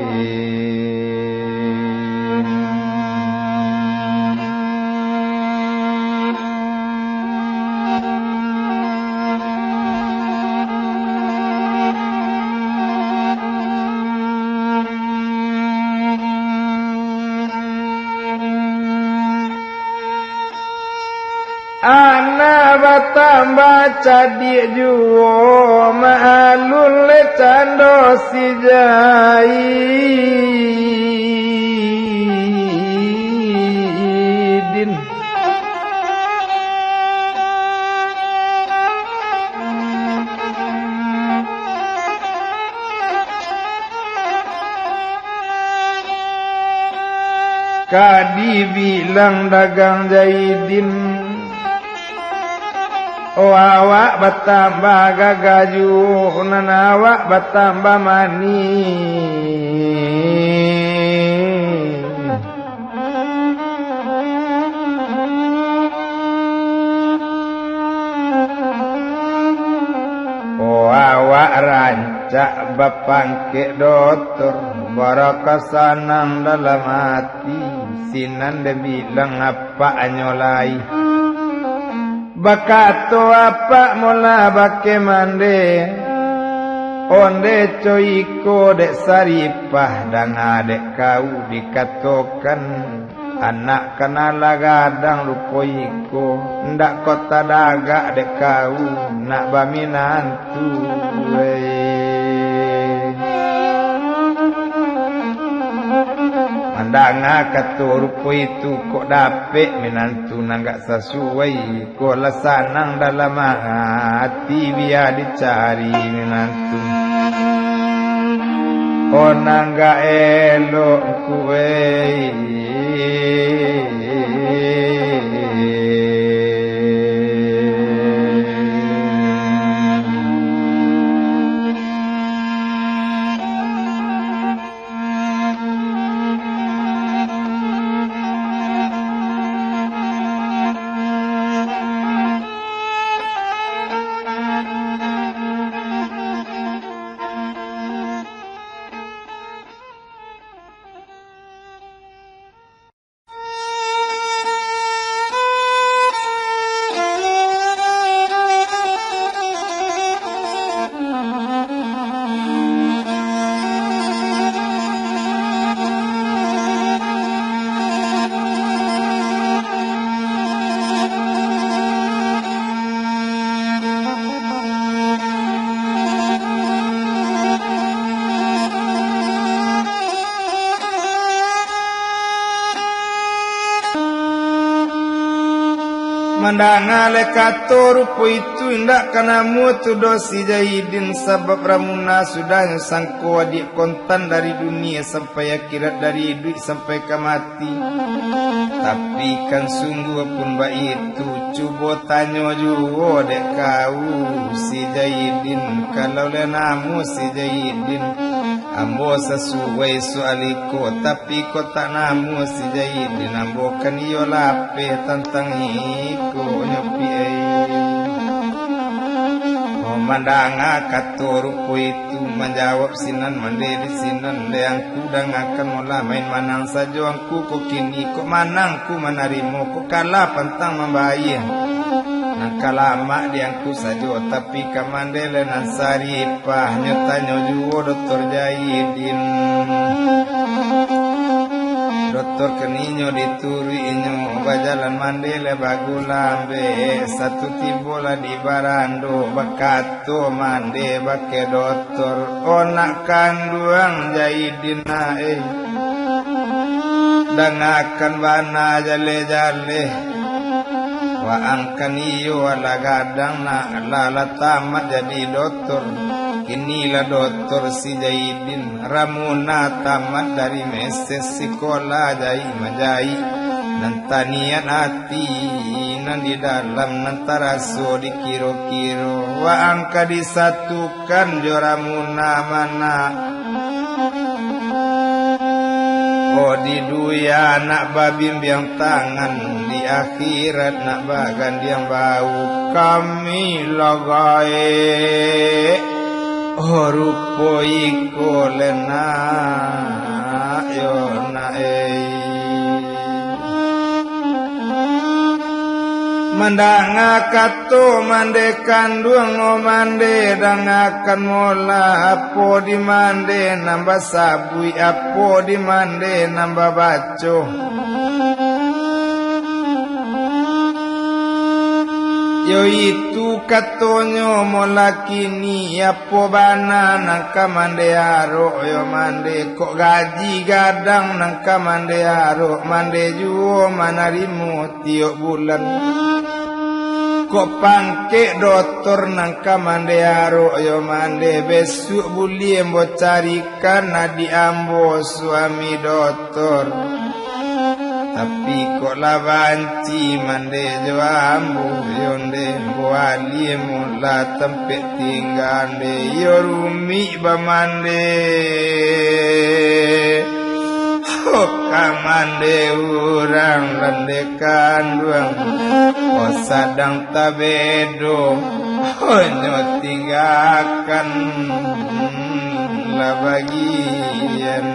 Anak batambah cadiak juo, maalun le cando si Jaidin. Ka dibilang dagang Jaidin, oh, awak batambah gagah juo, nan awak batambah manih. Oh, awak rancak bapangkek doktor, baraka sanang dalam ati, sinan den bilang apak nyo lai. Bakato apak mula bakeh mande, onde co iko dek Saripah, danga dek kau dikatokan, anak ka nan lah gadang rupo iko, ndak ko tadagak dek kau nak baminantu, weh. Mandanga kato rupo itu, kok dapek minantu nan gak sasuai, ko lah sanang dalam ati, bia dicari minantu. Oh, nan gak elok kuwe. Mandanga le kato rupo itu, indak ka namuah tu doh si Jaidin, sabab Ramuna sudahnyo sangko adiak kontan dari dunia sampai akhirat, dari iduik sampai ka mati. Tapi kan sungguahpun baitu, cubo tanyo juo dek kau si Jaidin, kalau le namuah si Jaidin. Ambo sasuai soal iko, tapi kok tak namuah si Jaidin, ambo kan iyo lapeh tantang iko nyo pi ai. Mandanga kato rupo itu, manjawab sinan mande di sinan, dek angku dangakan molah main manang sajo angku ko kini, kok manang ku manarimo, kok kalah pantang mambayia. Nan ka lamak di angku sajo, tapi ka mande lai nan saripah, nyo tanyo juo Doktor Jaidin. Doktor kini nyo dituruik inyo, bajalan mande lai bagulambek, satu tibo lah di barando, bakato mande bakeh Doktor, "O nak kanduang Jaidin, nak, eh, dangakan bana jaleh-jaleh. Waang kan iyo alah gadang, nak, lah, lah tamat jadi Doktor. Kini lah Doktor si Jaidin, Ramuna tamat dari meses, sikolah jahik manjahik, nan taniat ati, nan di dalam, nan taraso dikiro-kiro. Waang ka disatukan jo Ramuna, manak. O di dunia nak babimbiang tangan, di akhirat nak bagandiang bahu. Kami lah gaek, o rupo iko lai, nak, yo nak, eh." Mandanga kato mande kanduang, o mande dangakan molah, apo di mande nan basabuik, apo di mande nan babaco. Yo itu katonyo molah kini, apo bana nan ka mande arok, yo mande, kok gaji gadang nan ka mande arok, mande juo manarimo tiok bulan. Kok pangkek Doktor nan ka mande arok, yo mande, besuak buliah ambo carikan adiak ambo suami Doktor. Tapi kok lah banci mande jo ambo, yo nde, ambo alih molah tampek tingga nde, yo rumik bamande. Ho ka mande urang lah nde kanduang, ho sadang tabedo, honyo tinggakan lah bagian.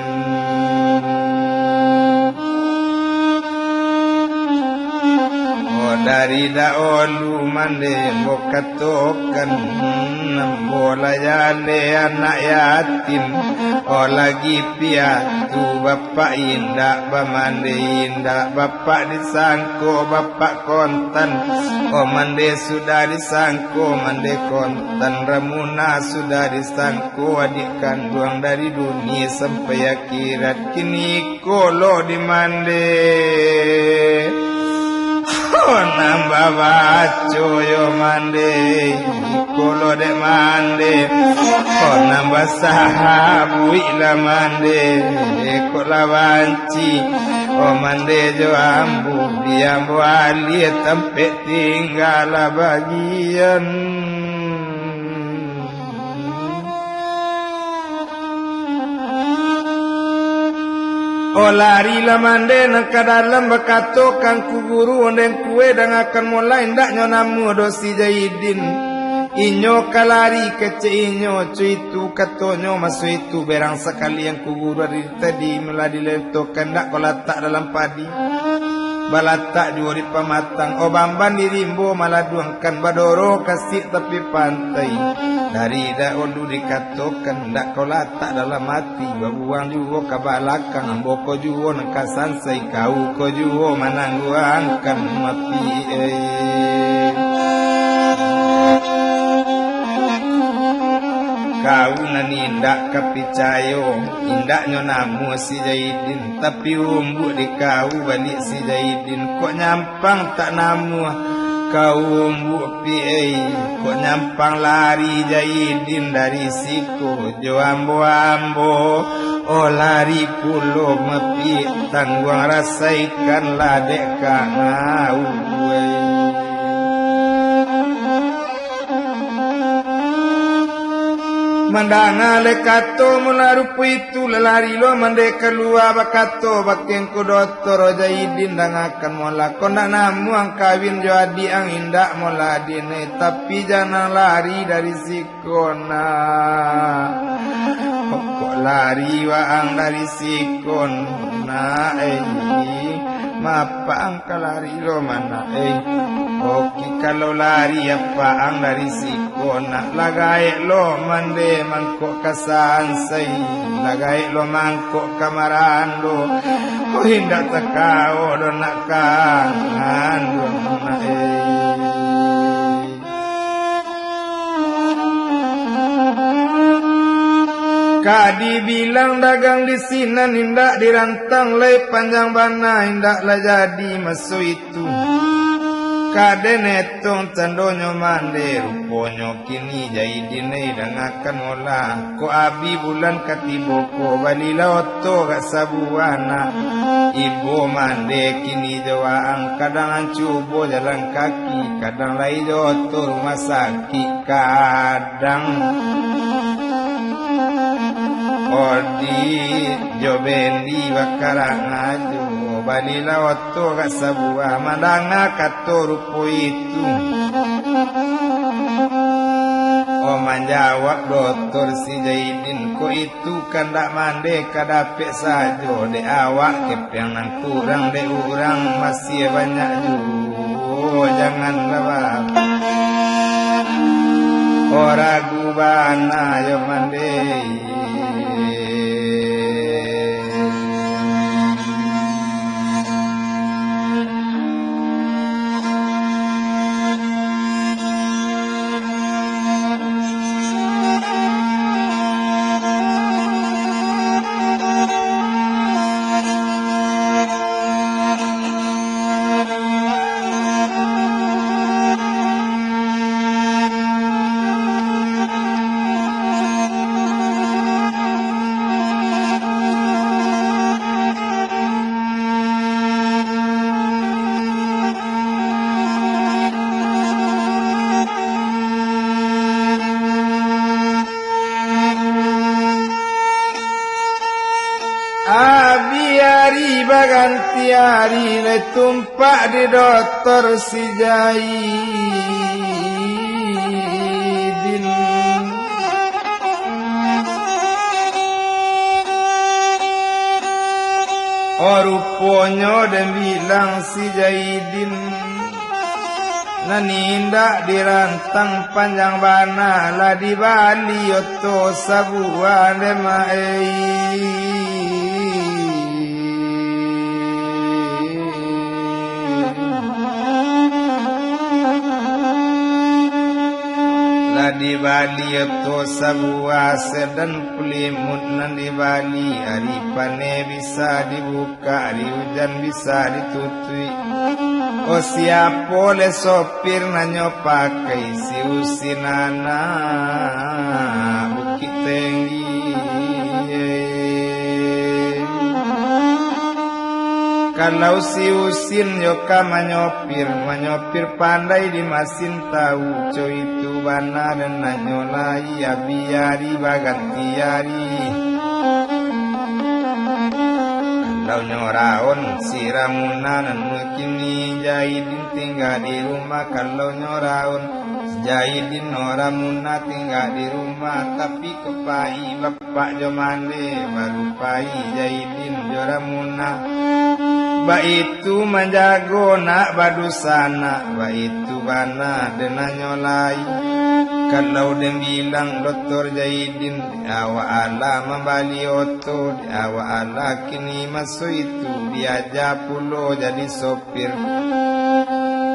Oh, dari daulu mande ambo katokan, ambo lah jaleh anak yatim, oh, lagi piatu bapak indak bamande indak, bapak disangko bapak kontan, oh, mande sudah disangko mande kontan, Ramuna sudah disangko adik kanduang dari dunia sampai akhirat. Kini ko lo dimande. Oh, nan babaco yo mande, iko lo dek mande. Oh, nan basabuik lah mande, iko lah banci. Oh, mande jo ambo, di ambo alih tampek tingga lah bagian. Oh, lari lah mande nan ka dalam, bakato ka Angku Guru, ondeh Angku e, dangakan molah, indaknyo namuah doh si Jaidin. Inyo ka lari kecek inyo, co itu katonyo, maso itu berang sakali Angku Guru dari tadi malah dilentokan, ndak ko latak dalam padi. Balatak juo di pamatang, oh, bamban di rimbo maladuangkan, badoro kasik tapi pantai. Dari daulu dikatokan, ndak ko latak dalam ati, babuang juo ka balakang, ambo ko juo nan ka sansai, kau ko juo manangguangkan mapi, eh. Kau nan indak ka picayo, indaknyo namuah si Jaidin, tapi umbuak di kau baliak si Jaidin, kok nyampang tak namuah kau umbuak pi, eh, kok nyampang lari Jaidin dari siko jo ambo-ambo, oh, lari pulo mapi, tangguang rasaikanlah dek ka ngau, eh. Mandanga lai kato mula rupo itu, lalari lo mande kalua, bakato bakeh ko Doktor Jaidin, dangakan mola, ko ndak namuah ang kawin jo adiak ang indak mola, adiak ne, tapi jangan lari dari siko nak. Kok lari waang dari siko nak, eh, mapaang ka lari lo mano, eh. Oke, kalau lari apaang dari siko nak, lah gaek lo mande mangkok ka sansai, lah gaek lo mangkok ka marando. Ko indak takao do nak kangan do nak, eh. Ka dibilang dagang di sinan indak dirantang lai, panjang bana indak lah jadi maso itu. Ka den etong tandonyo mande, ruponyo kini Jaidin lai dangakan mola. Ko abih bulan ka tibo ko, balilah oto agak sabuah nak. Ibo mande kini jo waang, kadang ang cubo jalan kaki, kadang lai jo oto rumah sakik, kadang odi jo bendi bakarak ngajo. Balilah oto agak sabuah, mandanga kato rupo itu. Oh, manjawab Doktor si Jaidin, ko itu kandak mande ka dapek sajo, dek awak kepeang nan kurang, dek urang masih banyak juo, janganlah ba-, oh, ragu bana yo mande. Abih ari baganti ari, lai tumpak di Doktor si Jaidin. Oh, ruponyo den bilang si Jaidin, nan indak dirantang panjang bana, lah dibali oto sabuah dek mak ei. Lah dibali oto sabuah, sedan pulimut nan dibali, ari paneh bisa dibuka, ari ujan bisa ditutuik. Oh, siapo le sopir nan nyo pakai, si Usin anak Bukik Tinggi. Kalau si Usin yo ka manyopir, manyopir pandai di masin tahu, co itu bana den nanyo lai, abih ari baganti ari. Kalau nyo raun si Ramuna nan mukini Jaidin tingga di rumah, kalau nyo raun Jaidin no Ramuna tingga di rumah, tapi ko pai bapak jo mande, baru pai Jaidin jo Ramuna. Baitu manjago nak badusanak, baitu bana den nanyo lai. Kalau den bilang Doktor Jaidin, awak alah mambali oto, awak alah kini maso itu diaja pulo jadi sopir.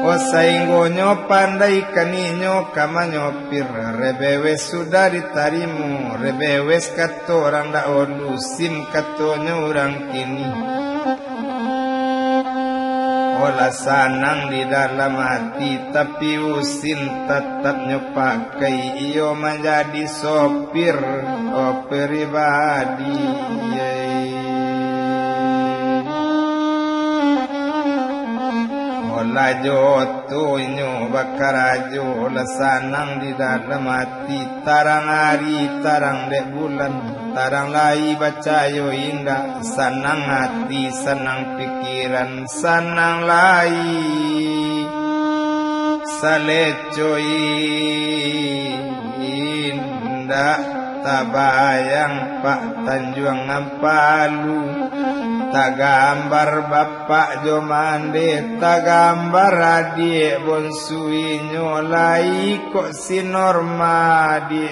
Oh, sainggonyo pandai kaninyo ka manyopir, rebewes sudah ditarimo, rebewes kato urang dahulu, sin katonyo urang kini. Oh, lah sanang di dalam ati, tapi Usin tatap nyo pakai, iyo manjadi sopir, oh, pribadi. Lah jo oto inyo bakarajo, lah sanang di dalam ati. Tarang ari, tarang dek bulan, tarang lai bacayo indak, sanang ati, sanang pikiran, sanang lai saleco indak. Tabayang Pak Tanjuang Ampalu, tagambar bapak jo mande, tagambar adiak bonsu inyo lai kok si Norma di.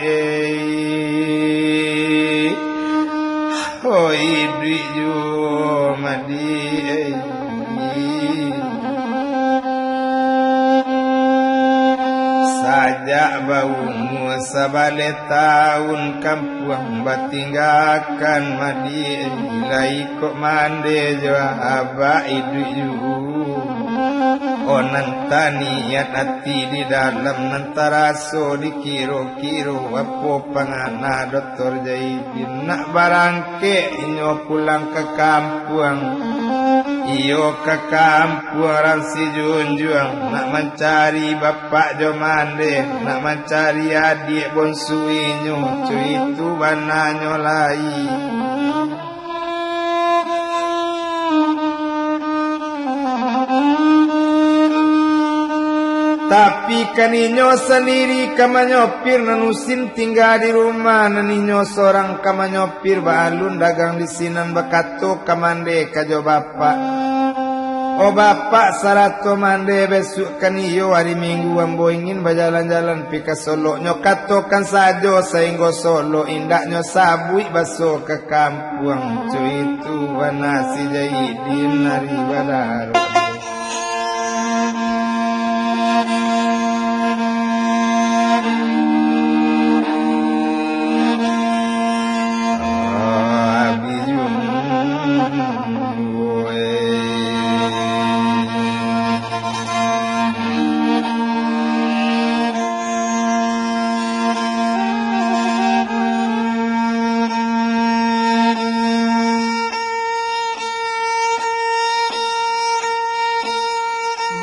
Oi, iduik juo madi. Sajak baumua sabaleh taun, kampuang batinggakan madi, lai kok mande jo abak iduik juo. Oh, nan taniat ati di dalam, nan taraso di kiro-kiro, apo pangana Doktor Jaidin nak barang kek inyo pulang ka kampuang. Iyo, ka kampuang Rang Sijunjuang, nak mancari bapak jo mande, nak mancari adiak bonsu inyo, co itu bananyo lai. Tapi kan inyo sandiri ka manyopir, nan usin tingga di rumah, nan inyo sorang ka manyopir. Pir baalun dagang di sinan, bakato ka mande ka jo bapak, "Oh bapak, sarato mande, bisuak kan iyo ari Minggu, ambo ingin bajalan-jalan pi ka Solok." Nyo katokan sajo sainggo Solok, indaknyo sabuik baso ka kampuang. Co itu bana si Jaidin ari badaro.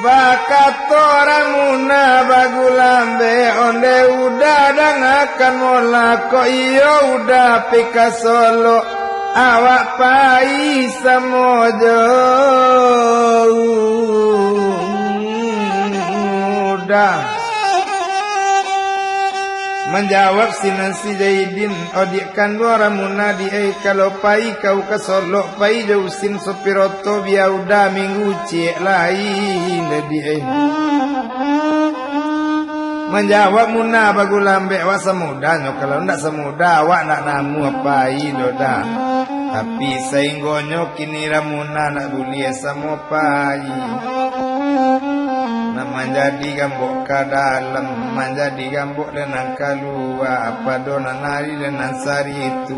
Bakato Ramuna bagulambek, "Onde Uda dangakan molah, kok iyo Uda pi ka Solok, awak pai samo jo Uda." Manjawab sinan si Jaidin, "Odiak kanduang Ramuna di ai, kalau pai kau ka Solok, pai jo usin sopir oto, bia Uda Minggu ciek lai di ai." Manjawab Muna bagulambek, "Wak samudanyo, kalau ndak samuda awak ndak namuah pai doh Da. Tapi sainggonyo kini Ramuna ndak buliah samo pai. Nan manjadi gambok ka dalam, manjadi gambok dek nan kalua, pado nan ari dek nan saritu,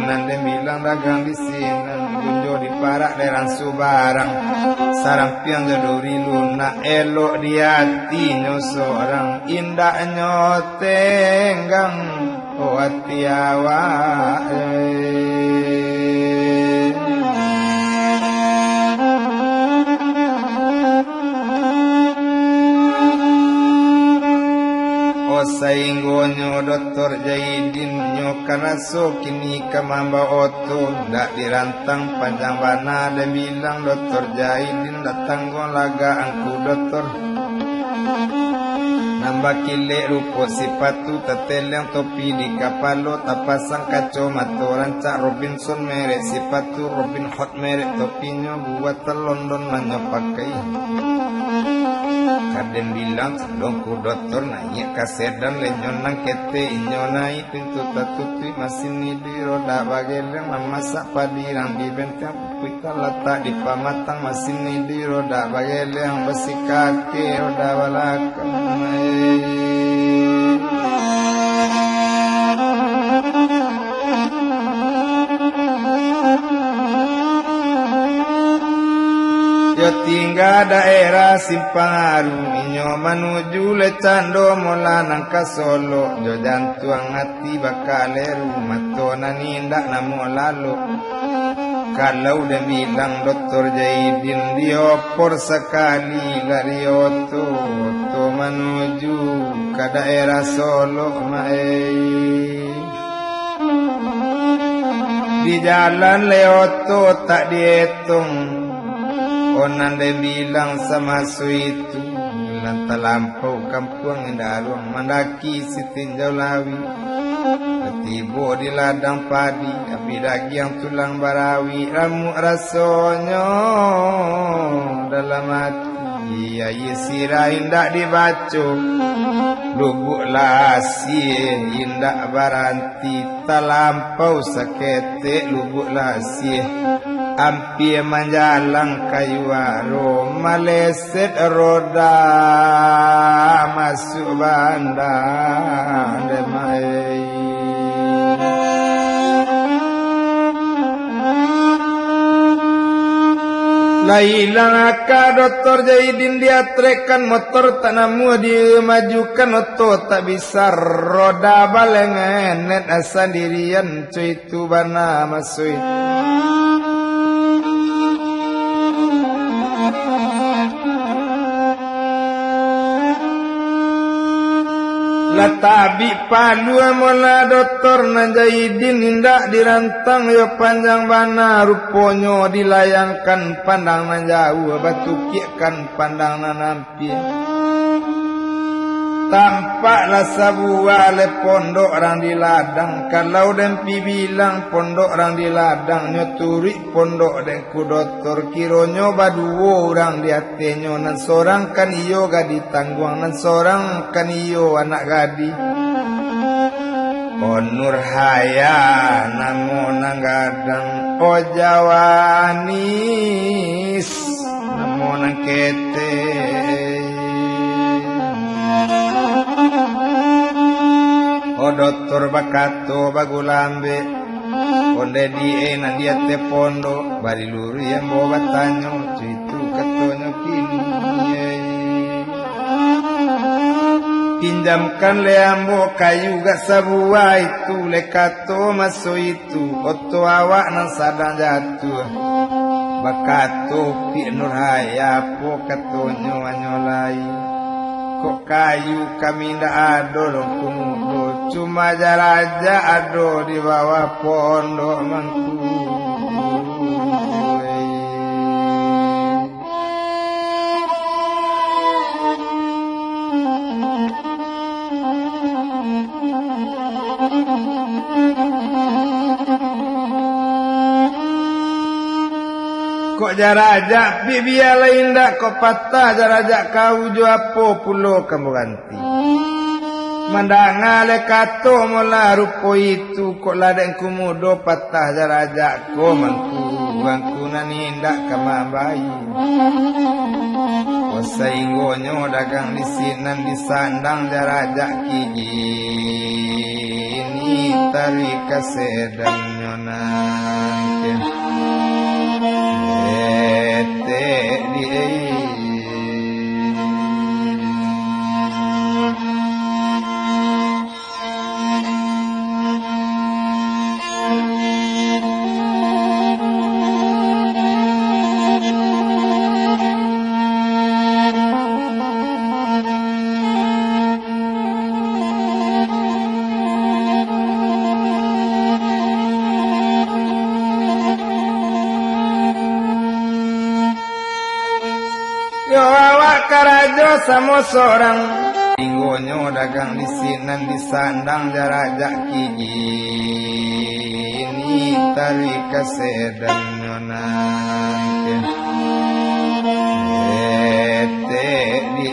nan den bilang dagang di sinan, gunjo diparak dek rang subarang, sarampiang jo duri lunak, elok di atinyo sorang, indaknyo tenggang." Oh, ati awak, eh. Oh, sainggonyo Doktor Jaidin nyo karaso kini ka mambao oto, ndak dirantang panjang bana, den bilang Doktor Jaidin, datang go lagak angku Doktor. Nan bakilek rupo sipatu, tateleng topi di kapalo, tapasang kacomato rancak, Robinson merek sipatu, Robin Hood merek topinyo, buatan London lah nyo pakai. Ka den bilang sadongku Doktor, naiak ka sedan, lenyo nan ketek inyo naiak, pintu tatutuik, masin iduik roda bageleng, mamasak padi rang di benteng. Kuik talatak di pamatang, masin iduik roda bageleng, basi kaki roda balakang. Yo tingga daerah Simpang Aru, inyo manuju Lecando, molah nan ka Solok, jo jantuang ati bakaleru, mato nan indak namuah lalok. Kalau den bilang Doktor Jaidin, diopor sakali lari oto, oto manuju ka daerah Solok, Mak, eh. Di jalan le oto tak dietong, oh nan den bilang samaso itu, lah talampau kampuang Indak Aluang, mandaki Sitinjau Lawi. Lah tibo di ladang padi, abih dagiang tulang barawi, ramuak rasonyo dalam ati. Aia sirah indak dibaco, Lubuak Lasieh indak baranti. Talampau saketek Lubuak Lasieh, ampia manjalang ka Yuaro, maleset roda masuak banda, dek Mak, eh. Lah ilang aka Doktor Jaidin, diatrekkan motor tak namuah, dimajukan oto tak bisa, roda balengenet sandirian, cuy. Tu bana maso itu. Lah tabik palu amolah Doktor nan Jaidin, indak dirantang yo panjang bana, ruponyo dilayangkan pandang nan jauah, batukiakkan pandang nan Tampaklah sabuah lai pondok rang di ladang. Kalau den pi bilang pondok rang di ladang, nyo turuik pondok den ku Doktor. Kironyo baduo urang di atehnyo, nan sorang kan iyo gadih tangguang, nan sorang kan iyo anak gadih. O Nurhaya namo nan gadang, o Jawanis namo nan ketek. O Doktor bakato bagulambek, ondeh di nan di ateh pondok, bari luruih ambo batanyo, cuitu katonyo kini. Pinjamkan le ambo kayu gak sabuah itu, le kato maso itu, oto awak nan sadang jatuah. Bakato Pik Nurhaya, apo katonyo anyo lai. Kok kayu kami ndak ado, Ngku Mudo, cuma jarajak ado di bawah pondok mangku. Kok jarajak, Pik, bialah indak, kok patah jarajak kau, jo apo pulo ka ambo ganti? Mandanga le kato molah rupo itu, kok lah dek Ngku Mudo patah jarajak ko mangku, Ngku nan indak ka mambai. Ko sainggonyo dagang di sinan disandang jarajak kini, taruih ka sedannyo nan ketek di Yo awak karajo samo sorang. Tinggonyo dagang di sinan disandang jarajak kini, taruih ka sedannyo nan ketek di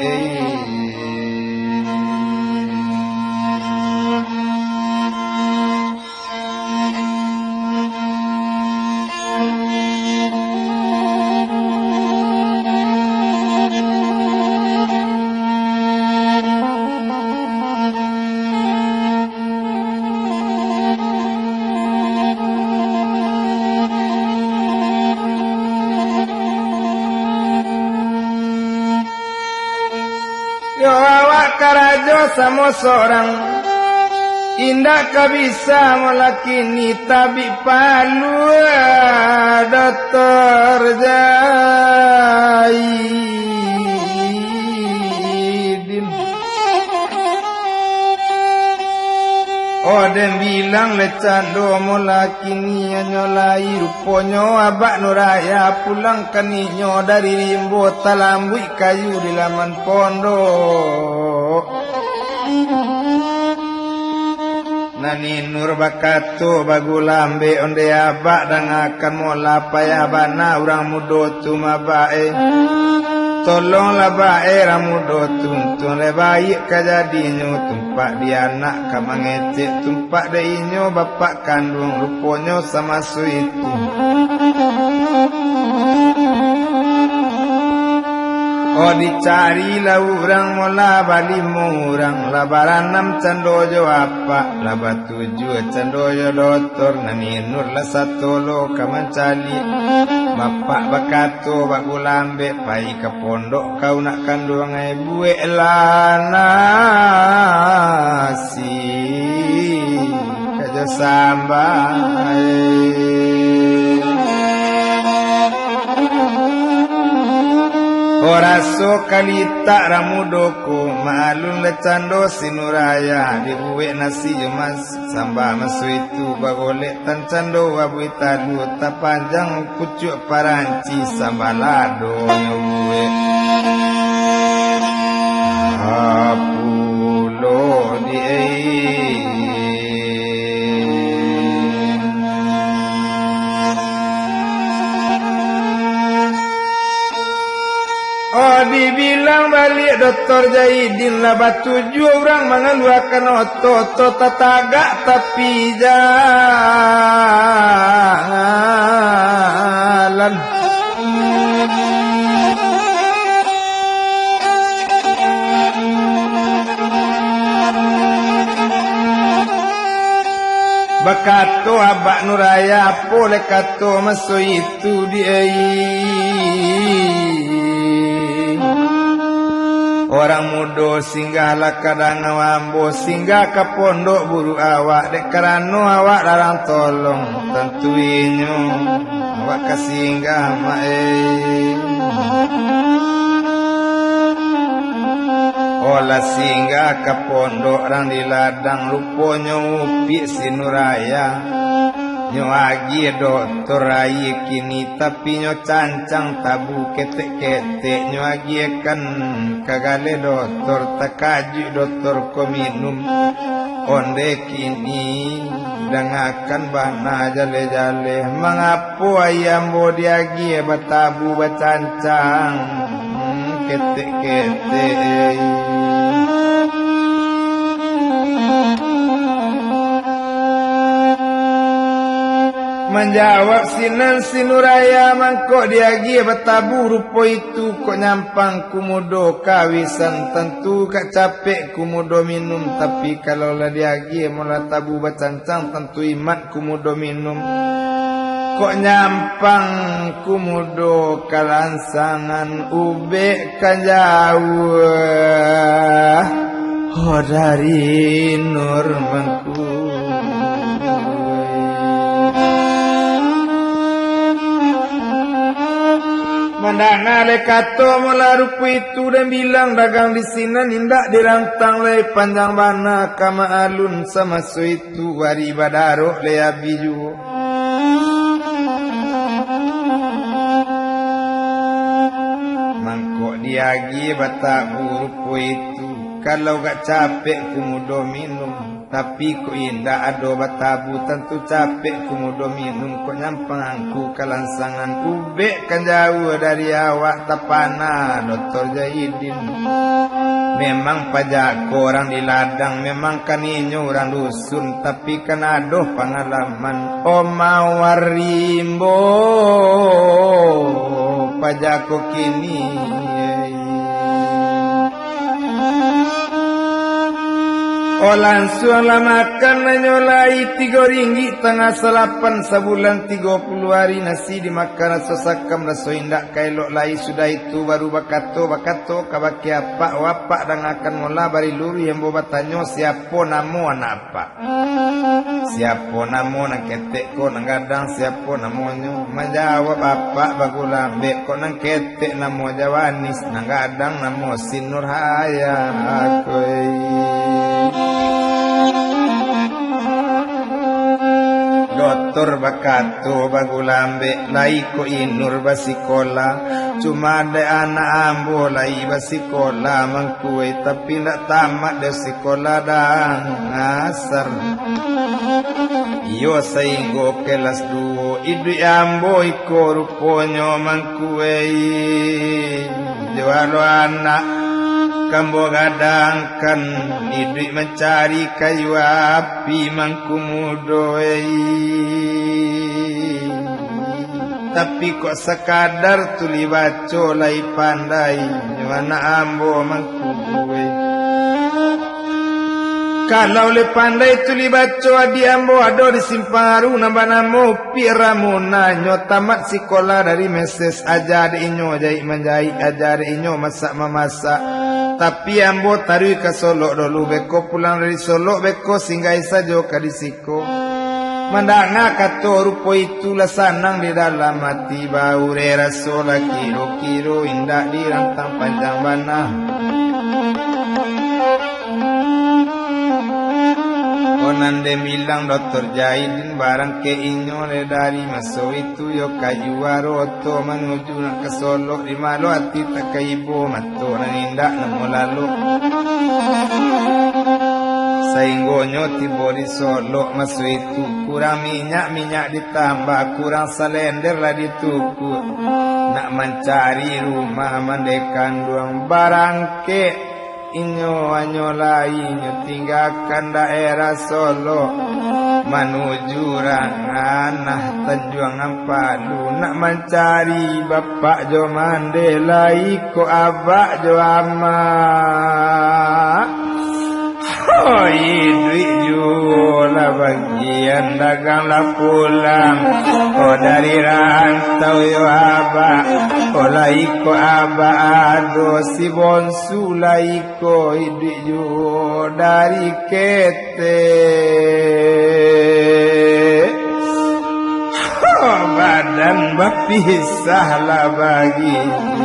Yo awak karajo samo sorang. Indak ka bisa malah kini tabik palua, Doktor Zaidin. Oh, den bilang le cando malah kini hanyo lai ruponyo abak Nuraya pulang kaninyo dari rimbo talambuik kayu di laman pondok. Nani Nur bakato bagulambek, onde abak dangakan molah payah bana urang mudo tu mabak e. Tolonglah bak e urang mudo tu, untuang le baiak ka jadinyo, tumpak di anak ka mangecek, tumpak dek inyo bapak kanduang, ruponyo samaso itu. Oh, dicari lah urang molah balimo urang, lah baranam cando jo apak, lah batujuah cando jo dotor, Nani Nur lah satolo ka mancaliak. Bapak bakato bagulambek, pai ka pondok kau nak kanduang ai, bueklah nasi ka jo samba e. Oh, raso kalitak urang mudo ko, maklum lah cando si Nuraya, dibuek nasi jo mas-, samba maso itu bagolek, tancando abuih talua, tapanjang pucuak paranci, samba lado nyo buek. Apulo di ai. Oh, dibilang baliak Doktor Zaidin, lah batujuah urang mangaluakan oto-oto tatagak tapi jalan. Bakato abak Nuraya, apo le kato maso itu di ai. Urang mudo singgahlah ka dangau ambo, singgah ka pondok buru awak, dek karano awak larang tolong, tantu inyo awak ka singgah, Mak, eh. Olah singgah ka pondok rang di ladang, ruponyo upiak si Nuraya. Nyo agiah dotor aia kini, tapi nyo cancang tabu ketek-ketek, nyo agiahkan ka galeh dotor, takajuik dotor ko minum. Onde kini dangakan bana jaleh-jaleh, mangapo aia ambo diagiah batabu bacancang, hmm, ketek-ketek. Manjawab sinan si Nuraya, mangko diagiah batabu rupo itu, kok nyampang kumudo kawisan, tantu ka capek kumudo minum, tapi kalau lah diagiah molah tabu bacancang, tantu imat kumudo minum. Kok nyampang kumudo kalansangan, ubek ka jauah, ho dari Nur mangku. Mandanga le kato molah rupo itu, dan bilang dagang di sinan indak dirantang lai, panjang bana ka maalun samaso itu, ari badarok le abih juo. Mangko diagiah batabu rupo itu, kalau gak capek kumudo minum, tapi kok indak ado batabu, tantu capek kumudo minum, kok nyampang angku kalansangan, ubek kan jauah dari awak, tapana Doktor Zaidin. Memang pajako urang di ladang, memang kan inyo urang dusun, tapi kan ado pangalaman. Oma Warimbo pajako kini. Oh, lansuang lah makan, hanyo lai tigo ringgik tangah salapan, sabulan tigo puluah ari nasi dimakan, raso sakam, raso indak ka elok lai. Sudah itu baru bakato, bakato kabake apak, "Oh apak, dangakan molah, bari luruih ambo batanyo, siapo namo anak apak?" Siapo namo nan ketek ko, nan gadang, siapo namonyo? Manjawab apak bagulambek ko, nan ketek namo Jawanis, nan gadang namo Si Nurhayat. Doktor bakato bagulambek, lai ko Inur basikola, cuma dek anak ambo lai basikola mangkue, tapi ndak tamat dek sikola dasar. Iyo, sainggo kelas duo, iduik ambo iko ruponyo mangkue. Jualo anak kambo gadangkan, iduik mancari kayu api mangku mudo. Tapi kok sakadar tulih baco lai pandai nyo anak ambo mangku. Kalau lai pandai tulih baco, adiak ambo ado di Simpang Aru nan banamo Upiak Ramona. Nyo tamat sikola dari meses, aja dek inyo jaik manjaik, aja dek inyo masak mamasak. Tapi ambo taruih ka Solok dulu, beko pulang dari Solok, beko singgahi sajo ka di siko. Mandanga kato rupo itu lah sanang di dalam ati, baureh raso lah kiro-kiro indak dirantang panjang bana. Ko nan den bilang Doktor Jaidin, barangkek inyo lai dari maso itu yo ka juaro oto manuju nak ka Solok, di malo ati tak ka ibo, mato nan indak namo lalok. Sainggonyo tibo di Solok maso itu, kurang minyak, minyak ditambah, kurang salender lah ditukuak, nak mancari rumah mandeh kanduang. Barangkek inyo hanyo lai nyo tinggakan daerah Solok, manuju Ranganah Tanjuang Ampalu, nak mancari bapak jo mandeh, lai ko abak jo amak. Oh, iduik juo lah bagian, dagang lah pulang. Oh, dari rantau yo abak, oh, lai ko abak ado si bonsu, lai ko iduik juo dari ketek. Oh, badan bapisah lah bagian.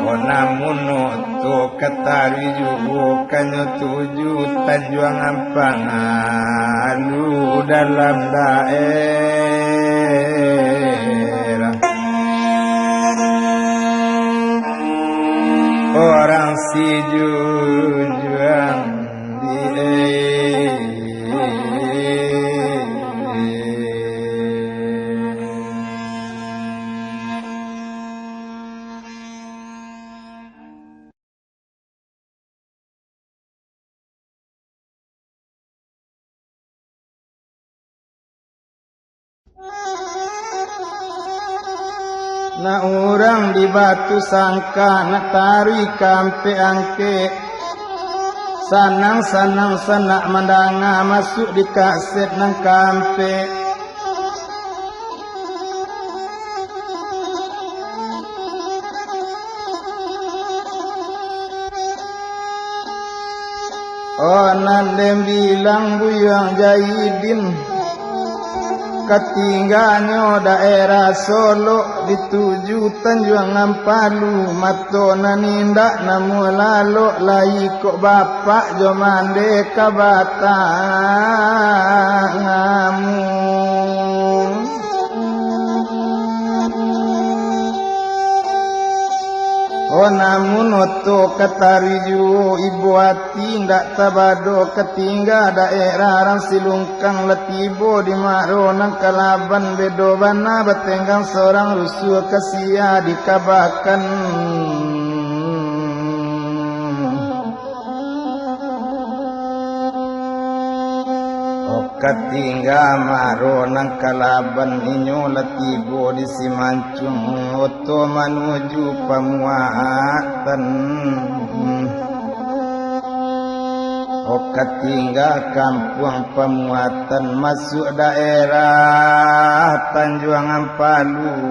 Oh, namun oto ka taruih juo, ka nyo tuju Tanjuang Ampalu dalam daerah. Orang Sijunjuang di Nak urang di Batu Sangka, nak taruih ka Ampek Angkek. Sanang-sanang sanak mandanga, masuak di kaset nan kaampek. Oh, nan den bilang Buyuang Jaidin, katingganyo daerah Solok, dituju Tanjuang Ampalu, mato nan indak namuah lalok, lai kok bapak jo mandeh ka batang amu. Oh, namun oto ka taruih juo, ibo ati indak tabado, katingga daerah Rang Silungkang, lah tibo di Maro nan Kalaban, bedo bana batenggang, sorang rusuah ka sia dikabakan. Oh, Katingga maro nan kalaban, inyo lah tibo di Simancung, oto manuju Pamuatan. Oh, katingga kampuang Pamuatan, masuak daerah Tanjuang Ampalu,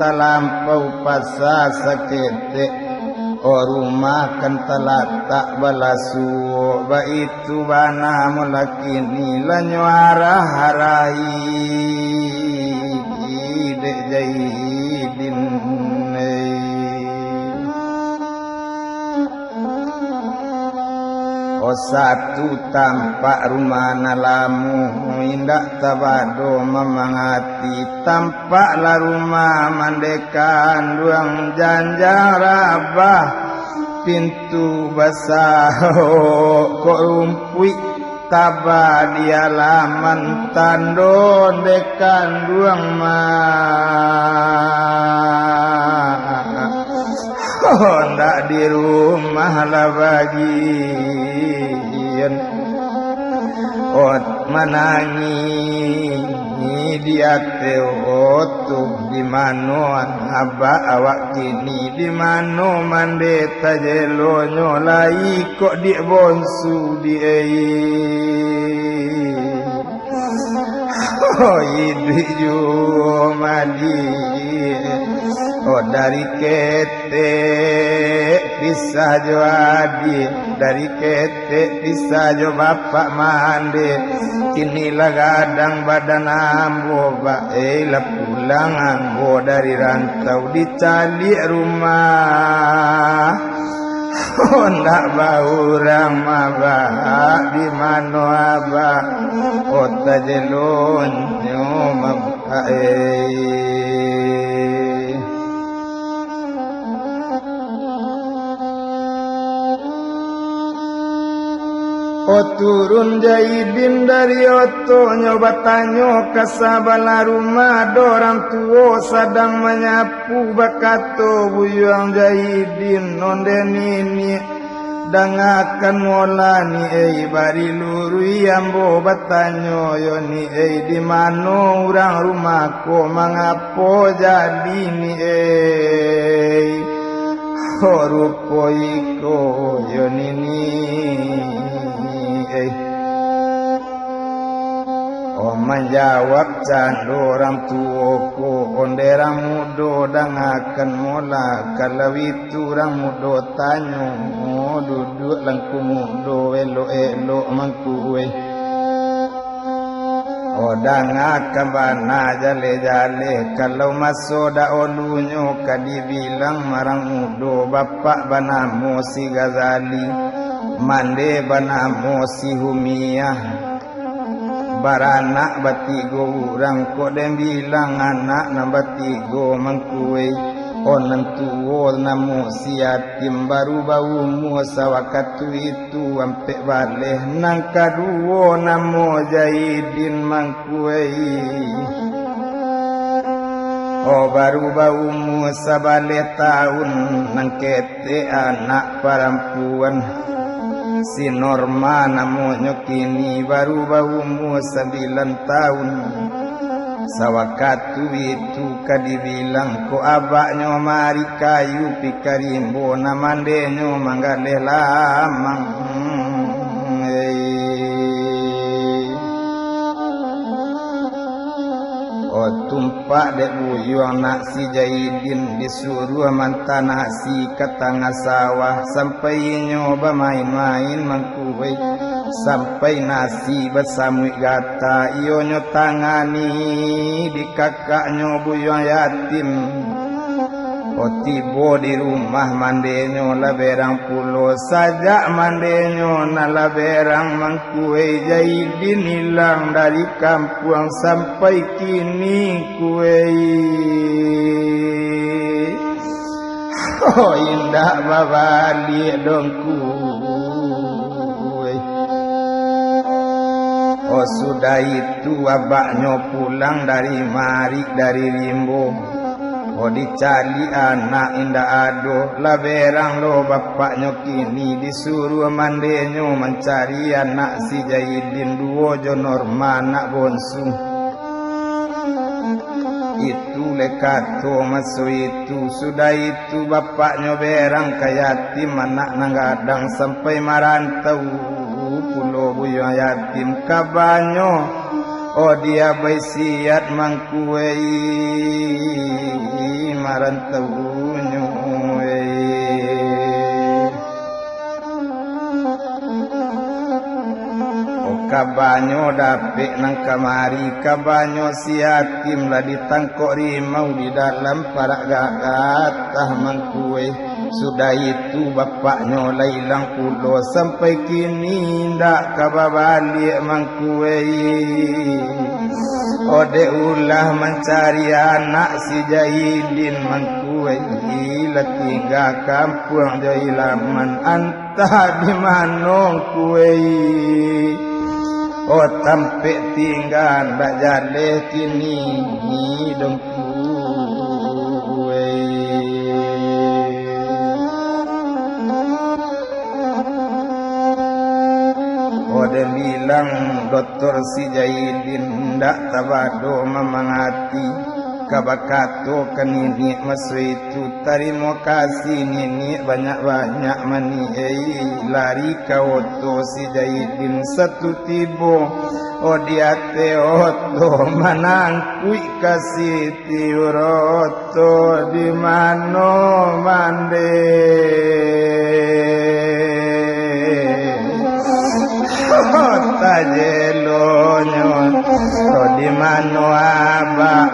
talampau pasa saketek. Oh, rumah kan talatak balasuok, baitu bana mo lah kini, lah nyo arah-arahi dek Jaidin. Oh, satu tampak rumah nan lamo, indak tabado mamangati, tampaklah rumah mande kanduang, janjang rabah, pintu basahok kok rumpuik, taba di alaman, tando nde kanduang mah. Oh, ndak di rumah lah bagian. Oh, manangih di ateh oto, di mano abak awak kini, di mano mande tajelonyo, lai kok diak bonsu di ai. Oh, iduik juo mandi. Oh, dari ketek pisah jo adiak, dari ketek pisah jo bapak mande. Kini lah gadang badan ambo, ba, eh, lah pulang ambo dari rantau, dicaliak rumah. Oh, ndak baurang mah, Bak, di mano abak? Oh, tajelonyo mah, Bak, eh. Oh, turun Jaidin dari otonyo, batanyo ka sabalah rumah, ado urang tuo sadang manyapu. Bakato Buyuang Jaidin, "Onde niniak, dangakan molah ni, ei, bari luruih ambo batanyo yo ni, ei, di mano urang rumah ko, mangapo jadi ni, ei? Ho, rupo iko yo niniak, ei." Oh, manjawab cando urang tuo ko, "Onde urang mudo, dangakan molah, kalau itu urang mudo tanyo, duduak langku mudo elok-elok mangku, eh. Oh, dangakan bana jaleh-jaleh, kalau maso daulunyo ka dibilang urang mudo, bapak banamo si Ghazali, mande banamo si Humiah." Baranak batigo urang, kok den bilang anak nan batigo mangkuai. Oh, nan tuo namo si Yatim, baru baumua sawakatu itu ampek baleh, nan kaduo namo Jaidin mangkuai. Oh, baru baumua sabaleh taun, nan ke- Tek anak parampuan, si Norma namonyo, kini baru baumua sambilan taun. Sawakatu itu ka dibilang ko abaknyo marik kayu pi ka rimbo, nan mandenyo manggaleh lamang. Oh, tumpak dek buyuang nak si Jaidin, disuruah manta nasi ka tangah sawah, sampai inyo bamain-main mangkuai, sampai nasi basamuik gata, iyonyo tangani di kakaknyo buyuang yatim. Oh, tibo di rumah mandenyo lah berang pulo, sajak mandenyo nan lah berang mangkuai, Jaidin ilang dari kampuang sampai kini kuai. Oh, indak babaliak dongku. Oh, sudah itu abaknyo pulang dari marik dari rimbo. Oh, dicaliak anak indak ado, lah berang lo bapaknyo kini, disuruah mandenyo mancari anak si Jaidin duo jo Norma anak bonsu. Itu lai kato maso itu, sudah itu bapaknyo berang ka yatim, anak nan gadang sampai marantau pulo buya yatim. Kabanyo, oh, diabai siat mangkuei marantaunyo, eh. Oh, kabanyo dapek nan kamari, kabanyo si yatim lah ditangkok rimau di dalam parak ga-, gatah mangkuei. Sudah itu bapaknyo lah ilang pulo, sampai kini indak ka babaliak mangkuei. Oh, dek ulah mancari anak si Jaidin mangkuei, lah tingga kampuang jo ilaman, antah di mano kuei. Oh, tampek tingga ndak jaleh kini dongku. Odeh bilang doktor si Jaidin, ndak tabado mamang ati, ka bakato ka niniak maso itu, "Tarimo kasih niniak banyak-banyak maniai." Lari ka oto si Jaidin, satu tibo, oh, di ateh oto manangkuik ka Siti Uroto, "Di mano mande?" Oh, tajelonyo, oh, di mano abak,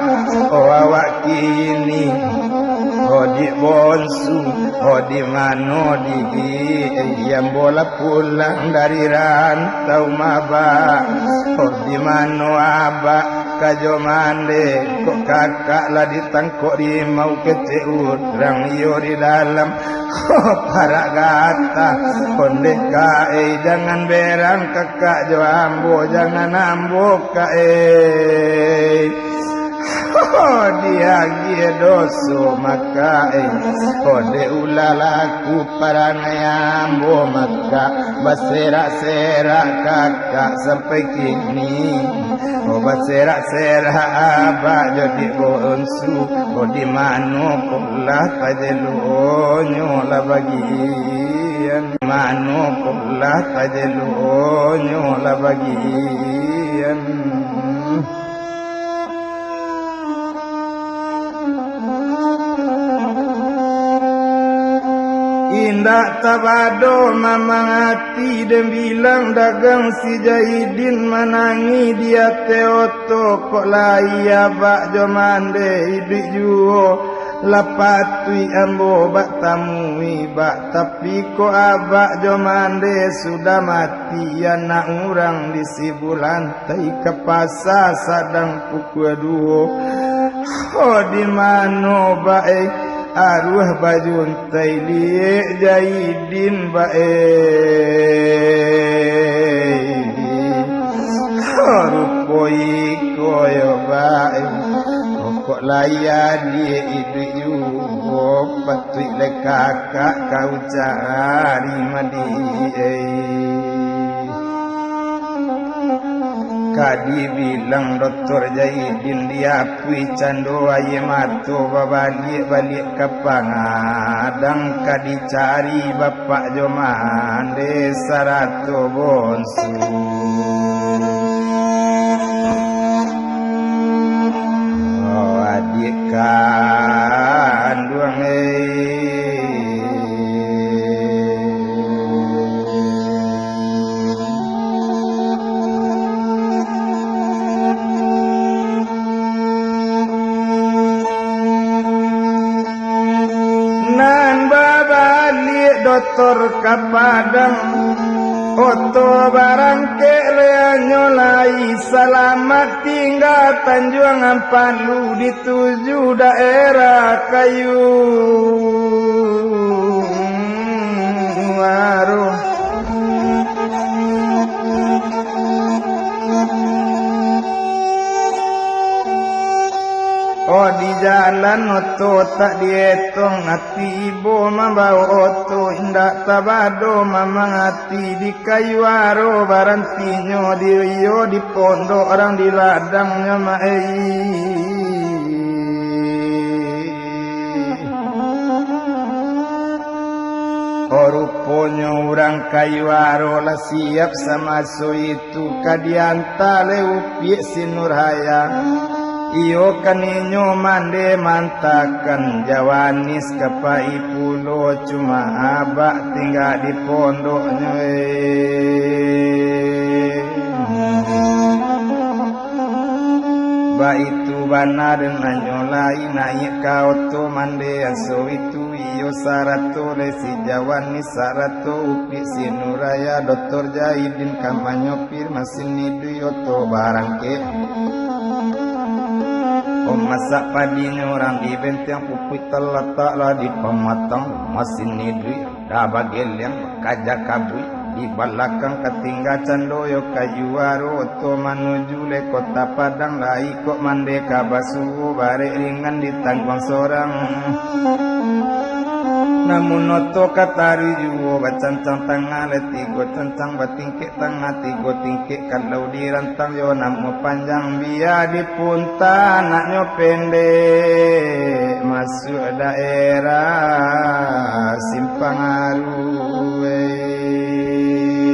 oh, awak kini, oh, di bonsu, oh, di mano di, eh, ambo lah pulang dari rantau mabak, oh, di mano abak ka jo mande, kok kakak lah ditangkok rimau kecek urang iyo di dalam. Parak gatah, ondeh ka, eh, jangan berang kakak jo ambo, jangan ambo ka, eh. Diagiah doso maka, eh, ondeh ulah laku parangai ambo maka, baserak-serak kakak sampai kini. Oh, baserak-serak abak jo dek bonsu, oh, di mano kolah tajelonyo lah bagian, mano kolah tajelonyo lah bagian. Indak tabado mamang ati den bilang dagang si Jaidin manangih di ateh oto, kok lai abak jo mande iduik juo, lah patuik ambo bak tamui bak, tapi kok abak jo mande sudah mati, anak urang di sibulan tai ka pasa sadang pukua duo. Oh, di mano bae aruah bajuntai liek Jaidin bae? Oh, rupo iko yo bae. Pokok lai adiak iduik juo, patuik lai kakak kau cari madiai. Ka dibilang Doktor Jaidin diapui cando aia mato, babaliak-baliak ka pangadang, ka dicari bapak jo mande sarato bonsu. Oh, adiak kanduang, eh. Nan babaliak Doktor ka Padang, oto barangkek leanyo lai salamat, tingga Tanjuang Ampalu dituju daerah Kayu Aruh. Oh, di jalan Oto tak dietong, ati ibo mambaok oto, indak tabado mamang ati, di kayu aro barantinyo, di iyo di pondok, urang di ladangnyo, mak ei. Oh, ruponyo urang kayu aro lah siap samaso itu ka dianta leh upiak si Nurhaya. Iyo kan inyo mande mantakan Jawanis ka pai pulo, cuma abak tingga di pondoknyo, eh. Baitu bana den anyo lai naiak ka oto mande aso itu, iyo sarato leh si Jawanis sarato upiak si Nurhaya, Dotor Jaidin ka manyopir masin iduik oto barangkek. Om masak padinyo urang di benteng, pupuik talatak lah di pamatang, masin iduik dah bageliang, kaja kabuik, di balakang ka tingga cando yo kayu aro oto manuju leh Kota Padang, lai kok mande ka basuo, barek ringan ditangguang sorang. Namun oto ka taruih juo, bacancang tangah leh tigo cancang, batingkek tangah tigo tingkek, kalau dirantang yo namo panjang, bia dipunta anaknyo pendek, masuak daerah Simpang Aru, eh.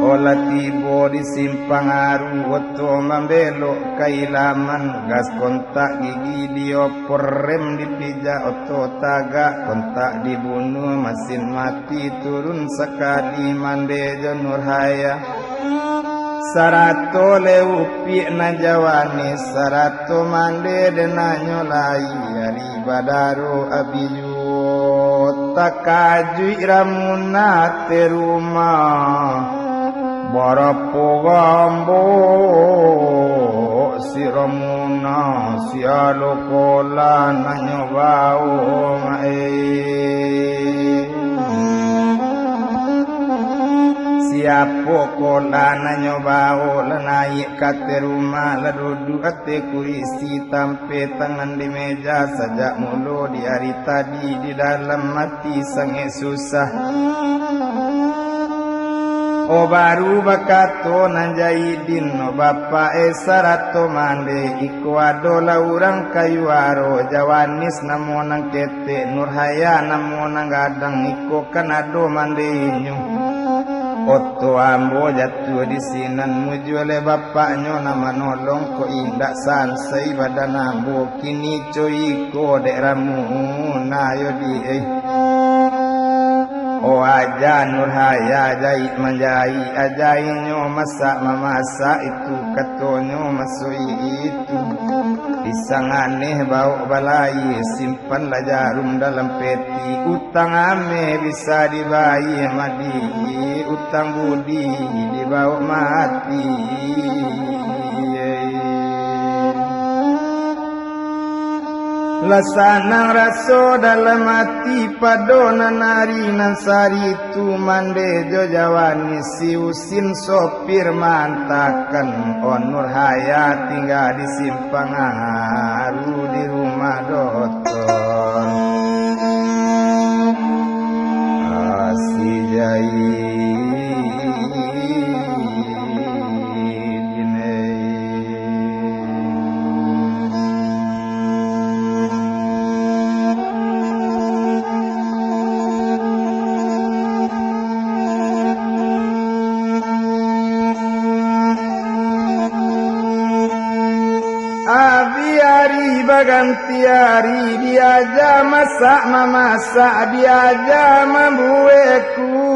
Olah tibo di Simpang Aru, oto mambelok ka Ilaman, gas kontak gigi diopor, rem dipijak, oto tagak, kontak dibunuah, masin mati, turun sakali mande jo Nurhaya. Sarato leh upiak nan Jawanis, sarato mande den anyo lai, ari badaro abih juo. Takajuik Ramuna ateh rumah, barapo gambok si Ramuna, sia lo kolah nan nyo baok, eh. Siapo kolah nan nyo baok, lah naiak ka ateh rumah, lah duduak ateh kurisi, tampek tangan di meja, sajak mulo di ari tadi di dalam ati sangaik susah. Oh, baru bakato nan Jaidin, oh, bapak eh sarato mande, iko adolah urang kayu aro, Jawanis namo nan ketek, Nurhaya namo nan gadang, iko kan ado mande inyo. Oto ambo jatuah di sinan, mujua leh bapaknyo nan manolong, kok indak sansai badan ambo, kini co iko dek Ramuna yo di, eh. Oh, aja Nurhaya jaik manjaik, aja inyo masak mamasak, itu katonyo maso itu. Pisang aneh baok balai, simpanlah jarum dalam peti. Utang ameh bisa dibayia madi, utang budi dibaok mati. Lah sanang raso dalam ati, pado nan ari nan sari tu, mande jo Jawanis si Usin sopir maantakan, oh, Nurhaya tingga di Simpang Aru di rumah dotor. Asi Jaidin. Abih ari baganti ari, diaja masak mamasak, diaja mambuek kueh.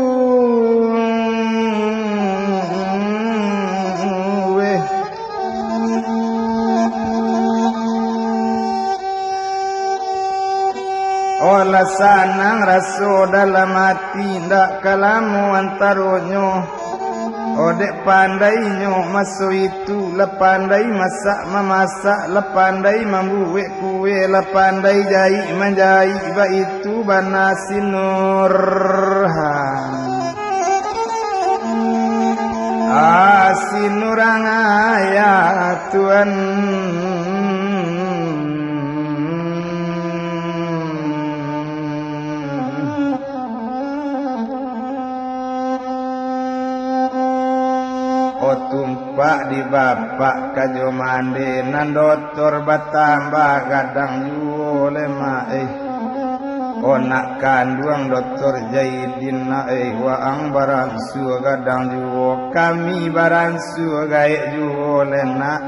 Olah sanang raso dalam ati, ndak ka lamo antaronyo. Oh, dek pandainyo maso itu, lah pandai masak mamasak, lah pandai mambuek kueh, lah pandai jaik manjaik, baitu bana si Nurhaya. Asin urang ayah tuan. O tumpak di bapak ka jo mande, nan dotor batambah gadang juo lemak eh. O nak kanduang dotor Jaidin nak eh, waang baransua gadang juo, kami baransua gaek juo lenak.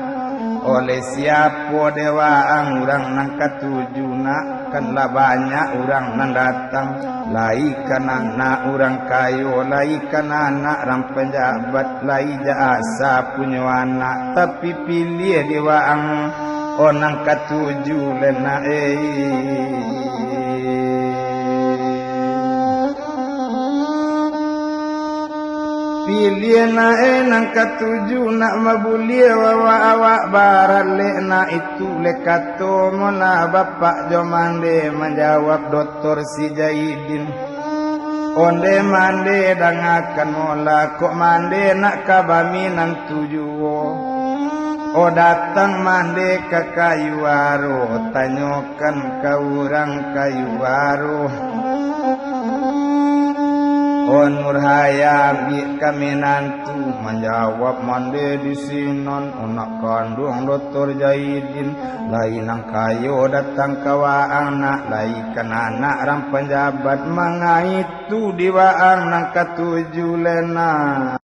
Oleh siapo dek waang urang nan katuju nak? Kan lah banyak urang nan datang. Lai kan anak urang kayo, lai kan anak rang panjabat, lai ja asa punyo anak, tapi piliah dek waang, o nan katuju lenak eh. Piliah nak eh nan katuju nak mabuliah, wawa awak baralek nak itu leh kato mola bapak jo mande, manjawab dotor si Jaidin. Onde mande dangakan mola, kok mande nak ka baminantu juo. O datang mande ka kayu aro, tanyokan ka urang kayu aro. O Nur Hayam, ambiak ka minantu, manjawab mande di sinan, anak kanduang dotor Jaidin. Lai nan kayo datang ka waang nak, lai kan anak rang panjabat, mangaitu di waang nan katuju lenak.